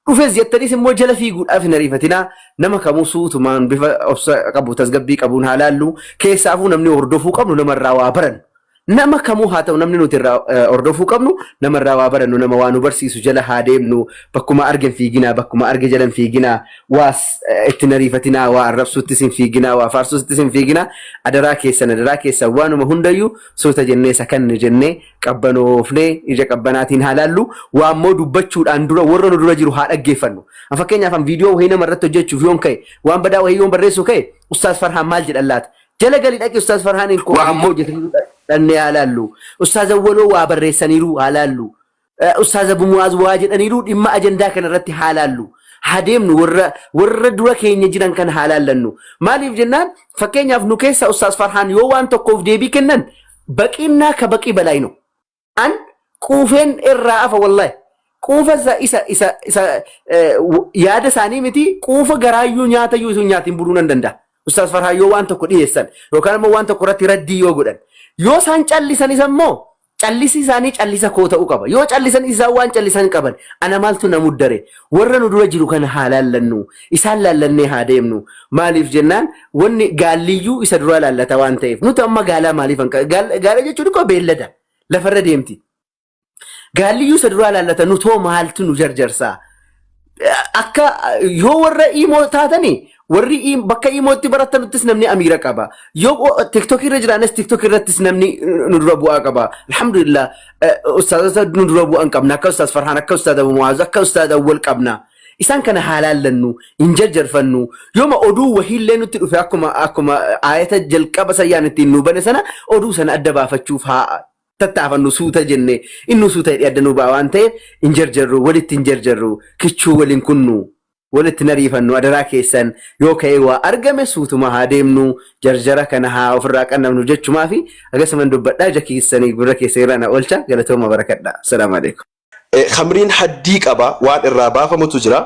Dhufes jettaniis immoo jala fiiguudhaaf hin ariifatinaa. Nama kamuu suutumaan bifa obsa qabu tasgabbii qabuun haa laallu. Keessaafuu namni hordofuu qabnu namarraa waa barannu. Nama kamuu haa ta'u namni nuti irraa hordofuu qabnu namarraa waa barannu nama waa nu barsiisu jala haa deemnu. Bakkuma arge hin fiiginaa bakkuma arge jala hin fiiginaa. Waas itti hin ariifatinaa waa arrabsuuttis hin fiiginaa waa faarsuuttis hin fiiginaa. Adaraa keessan adaraa keessan waanuma hundayyuu suuta jennee sakanne jennee qabbanoofnee ija qabbanaatiin haa laallu. Waa immoo dubbachuudhaan dura warra nu dura jiru haa dhaggeeffannu. An fakkeenyaaf an viidiyoo wahii nama irratti hojjechuuf yoon ka'e waan badaa wahii yoon barreessuu ka'e Ustaaz Farhaan maal jedhan laata? Jala gali dhaqi Ustaaz Farhaaniin koo viidiyoo hojjetanii dhannee haa laallu. Ustaaz Awwaloo waa barreessaniiru haa laallu. Ustaaz Abu Mu'aaz waa jedhaniiru dhimma ajandaa kana irratti haa laallu. Haa deemnu warra warra dura keenya jiran kana haa laallannu. Maaliif jennaan fakkeenyaaf nu keessa Ustaaz Farhaan yoo waan tokkoof deebii kennan baqinnaa ka baqii balaayino. An quufeen irraa afa wallahi. Quufa isa isa isa isa yaada isaanii miti quufa garaayyuu nyaatayyuu isin nyaatiin buluu nan danda'a. Ustaaz Farhaan yoo waan tokko dhiyeessan yookaan immoo waan tokko irratti raddii yoo godhan yoo isaan callisan isa immoo callisi isaanii callisa koo ta'uu qaba. Yoo callisan isaan waan callisan qaban ana maaltu na muddare warra nu dura jiru kana haa laallannu isaan laallannee haa deemnu maaliif jennaan wanni gaalliyyuu isa duraa laallata waan ta'eef nuti amma gaalaa maaliif gaala jechuun koo beellada lafarra deemti. Gaalliyyuu isa duraa laallata nutoo maaltu nu jarjarsaa. Akka yoo warra iimoo taatanii warri bakka iimootti barattanuttis namni amiira qaba. Yoo tiktok irra jiraanis tiktok irrattis namni nu dura bu'aa qaba. Alhamdulillah ustaazota nu dura bu'an qabna. Akka ustaaz Farhaan, akka ustaaz Abu Mu'aaz, akka ustaaz Awwal qabna. Isaan kana haa laallannu, hin jarjarfannu. Yooma oduu wahiillee nutti dhufe akkuma akkuma aayata jalqaba sayyaan ittiin nu bane sana oduu sana adda baafachuuf haa tattaafannu suuta jenne innuu suuta jedhee adda nu ba'a waan ta'eef hin jarjarru, walitti hin jarjarru, kichuu waliin kunnu, walitti hin ariifannu adaraa keessan yoo ka'ee waa argame suutuma haa deemnu jarjara kana haa ofirraa qannabnu jechumaa fi akkasuman dubbadhaa ija keessanii gurra keessa irraa na oolcha galatooma barakadha. Assalaamu alaikum. Khamriin haddii qaba, waan irraa baafamutu jira.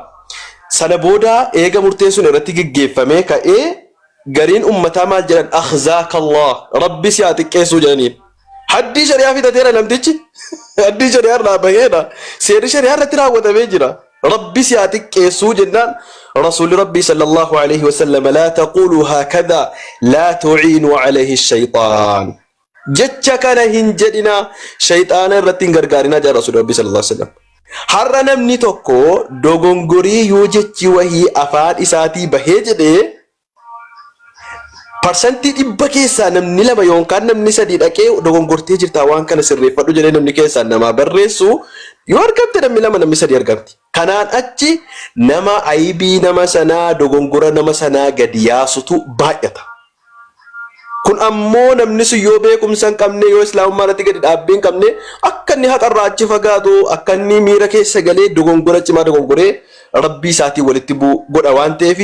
Sana booda eega murteen sun irratti geggeeffamee ka'ee gariin ummataa maal jedhan akhzaakallah rabbi si haa xiqqeessuu jedhaniin. Haddii shari'aa fixateera namtichi. Haddii shari'aa irraa baheera. Seerri shari'aa irratti raawwatamee jira. Rabbi si haa xiqqeessuu jennaan Rasuulli Rabbii sallallahu alaihi wasallam laa taquluu haakadhaa laa tu'iinuu alayhi shayxaan. Jecha kana hin jedhinaa shayxaana irratti hin gargaarinaa jedha Rasuulli Rabbii sallallahu alaihi wasallam. Har'a namni tokko dogongorii yoo jechi wahii afaan isaatii bahee jedhee parsantii 100 keessaa namni lama yookaan namni sadii dhaqee dogongortee jirtaa waan kana sirreeffadhu jedhee namni keessaa namaa barreessu yoo argamte namni lama namni sadii argamti. Kanaan achi nama aybii nama sanaa dogongora nama sanaa gadi yaasutu baay'ata. Kun ammoo namni sun yoo beekumsa hin qabne, yoo Islaamummaa irratti gadi dhaabbii hin qabne, akka inni haqarraa achi fagaatu, akka inni miira keessa galee dogongora cimaa dogongoree Rabbii isaatiin walitti bu'u godha waan ta'eef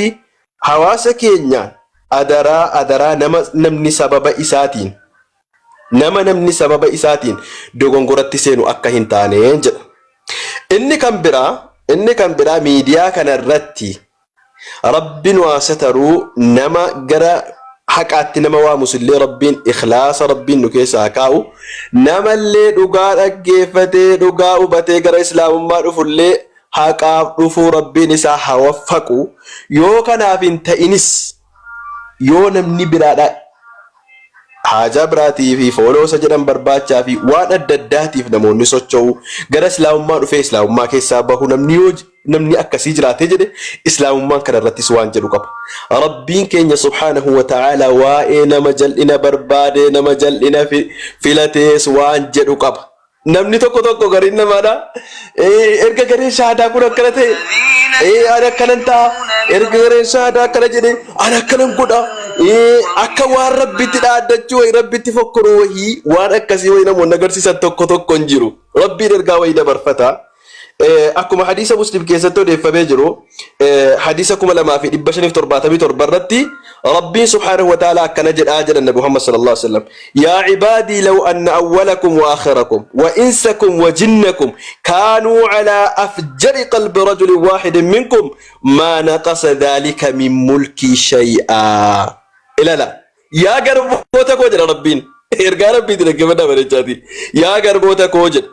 hawaasa keenya adaraa adaraa nama namni sababa isaatiin nama namni sababa isaatiin dogongoratti seenu akka hin taane jedha. Inni kan biraa inni kan biraa miidiyaa kana irratti Rabbi nu haa sataruu nama gara haqaatti nama waamus illee Rabbiin ikhlaasa Rabbiin nu keessa haa kaa'u namallee dhugaa dhaggeeffatee dhugaa hubatee gara islaamummaa dhufullee haqaaf dhufuu Rabbiin isaa haa waffaqu yoo kanaaf hin ta'inis yoo namni biraadha Haajaa biraatii fi fooloo isa jedhan barbaachaa fi waan adda addaatiif namoonni socho'u. Gara Islaamummaa dhufee Islaamummaa keessaa bahu namni yoo namni akkasii jiraatee jedhe Islaamummaan kana irrattis waan jedhu qaba. Rabbiin keenya subhaanahu wa ta'aalaa waa'ee nama jal'ina barbaadee nama jal'ina filatees waan jedhu qaba. Namni tokko tokko gariin namaadha. Erga gareen shahaadaa kun akkana ta'e ani akkanan ta'a. Erga gareen shahaadaa akkana jedhe ani akkanan godha. Akka waan rabbitti dhaaddachuu wayii rabbitti fokkoruu wayii waan akkasii wayii namoonni agarsiisan tokko tokko hin jiru. Rabbiin ergaa wayii dabarfata. Akkuma hadiisa Muslim keessatti odeeffamee jiru hadiisa 2577 irratti Rabbiin subhaanahu wa ta'ala akkana jedhaa jedhan Nabi Muhammad sallallahu alaihi wasallam yaa ibaadii law anna awwalakum wa akhirakum wa insakum wa jinnakum kaanuu alaa afjari qalbi rajulin waahidin minkum maa naqasa dhaalika min mulkii shay'aa ilala yaa garboota koo jedha Rabbiin ergaa Rabbiiti dhaggeeffadhaa bareechaati yaa garboota koo jedha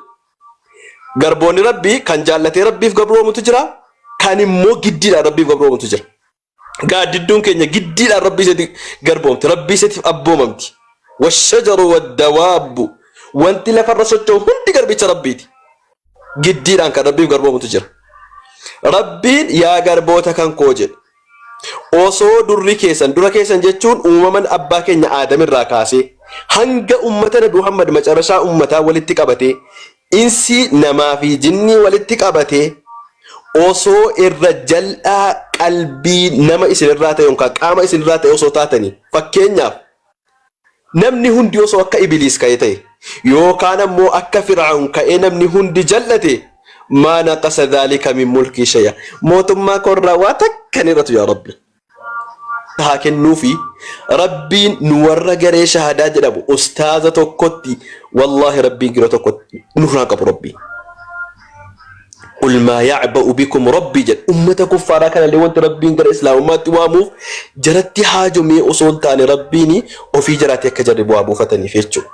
Garboonni Rabbii kan jaallatee Rabbiif gabroomutu jira, kan immoo giddiidhaan Rabbiif gabroomutu jira. Gaaddidduun keenya giddiidhaan Rabbii isheetti garboomti, Rabbii isheetiif abboomamti. Washajaru waddawaabbu wanti lafarra socho'u hundi garbicha Rabbiiti. Giddiidhaan kan Rabbiif garboomutu jira. Rabbiin yaa garboota kan koo jedhe. Osoo durri keessan, dura keessan jechuun uumaman abbaa keenya Aadam irraa kaasee hanga ummata Nabi Muhammad macarashaa ummataa walitti qabatee insii namaa fi jinnii walitti qabatee osoo irra jal'aa qalbii nama isinirraa ta'e yookaan qaama isinirraa ta'e osoo taatanii fakkeenyaaf Namni hundi osoo akka Ibiliis ka'ee ta'e, yookaan ammoo akka Fir'awn ka'ee namni hundi jal'ate, maa naqasa dhaalika min mulkii shay'a. Mootummaa koo irraa waa takka hin hir'atu yaa Rabbi. Haa kennuufi Rabbiin nu warra garee shahadaa jedhamu ustaaza tokkotti wallaahi Rabbiin yeroo tokkotti nurraa qabu Rabbiin. Qul maa ya'ba'u bikum rabbii jedhe. Ummata kuffaaraa kanallee wanti Rabbiin gara Islaamummaatti waamuuf jaratti haajomee osoo hin taane Rabbiin ofii jaraati akka jarri bu'aa buufataniif jechuudha.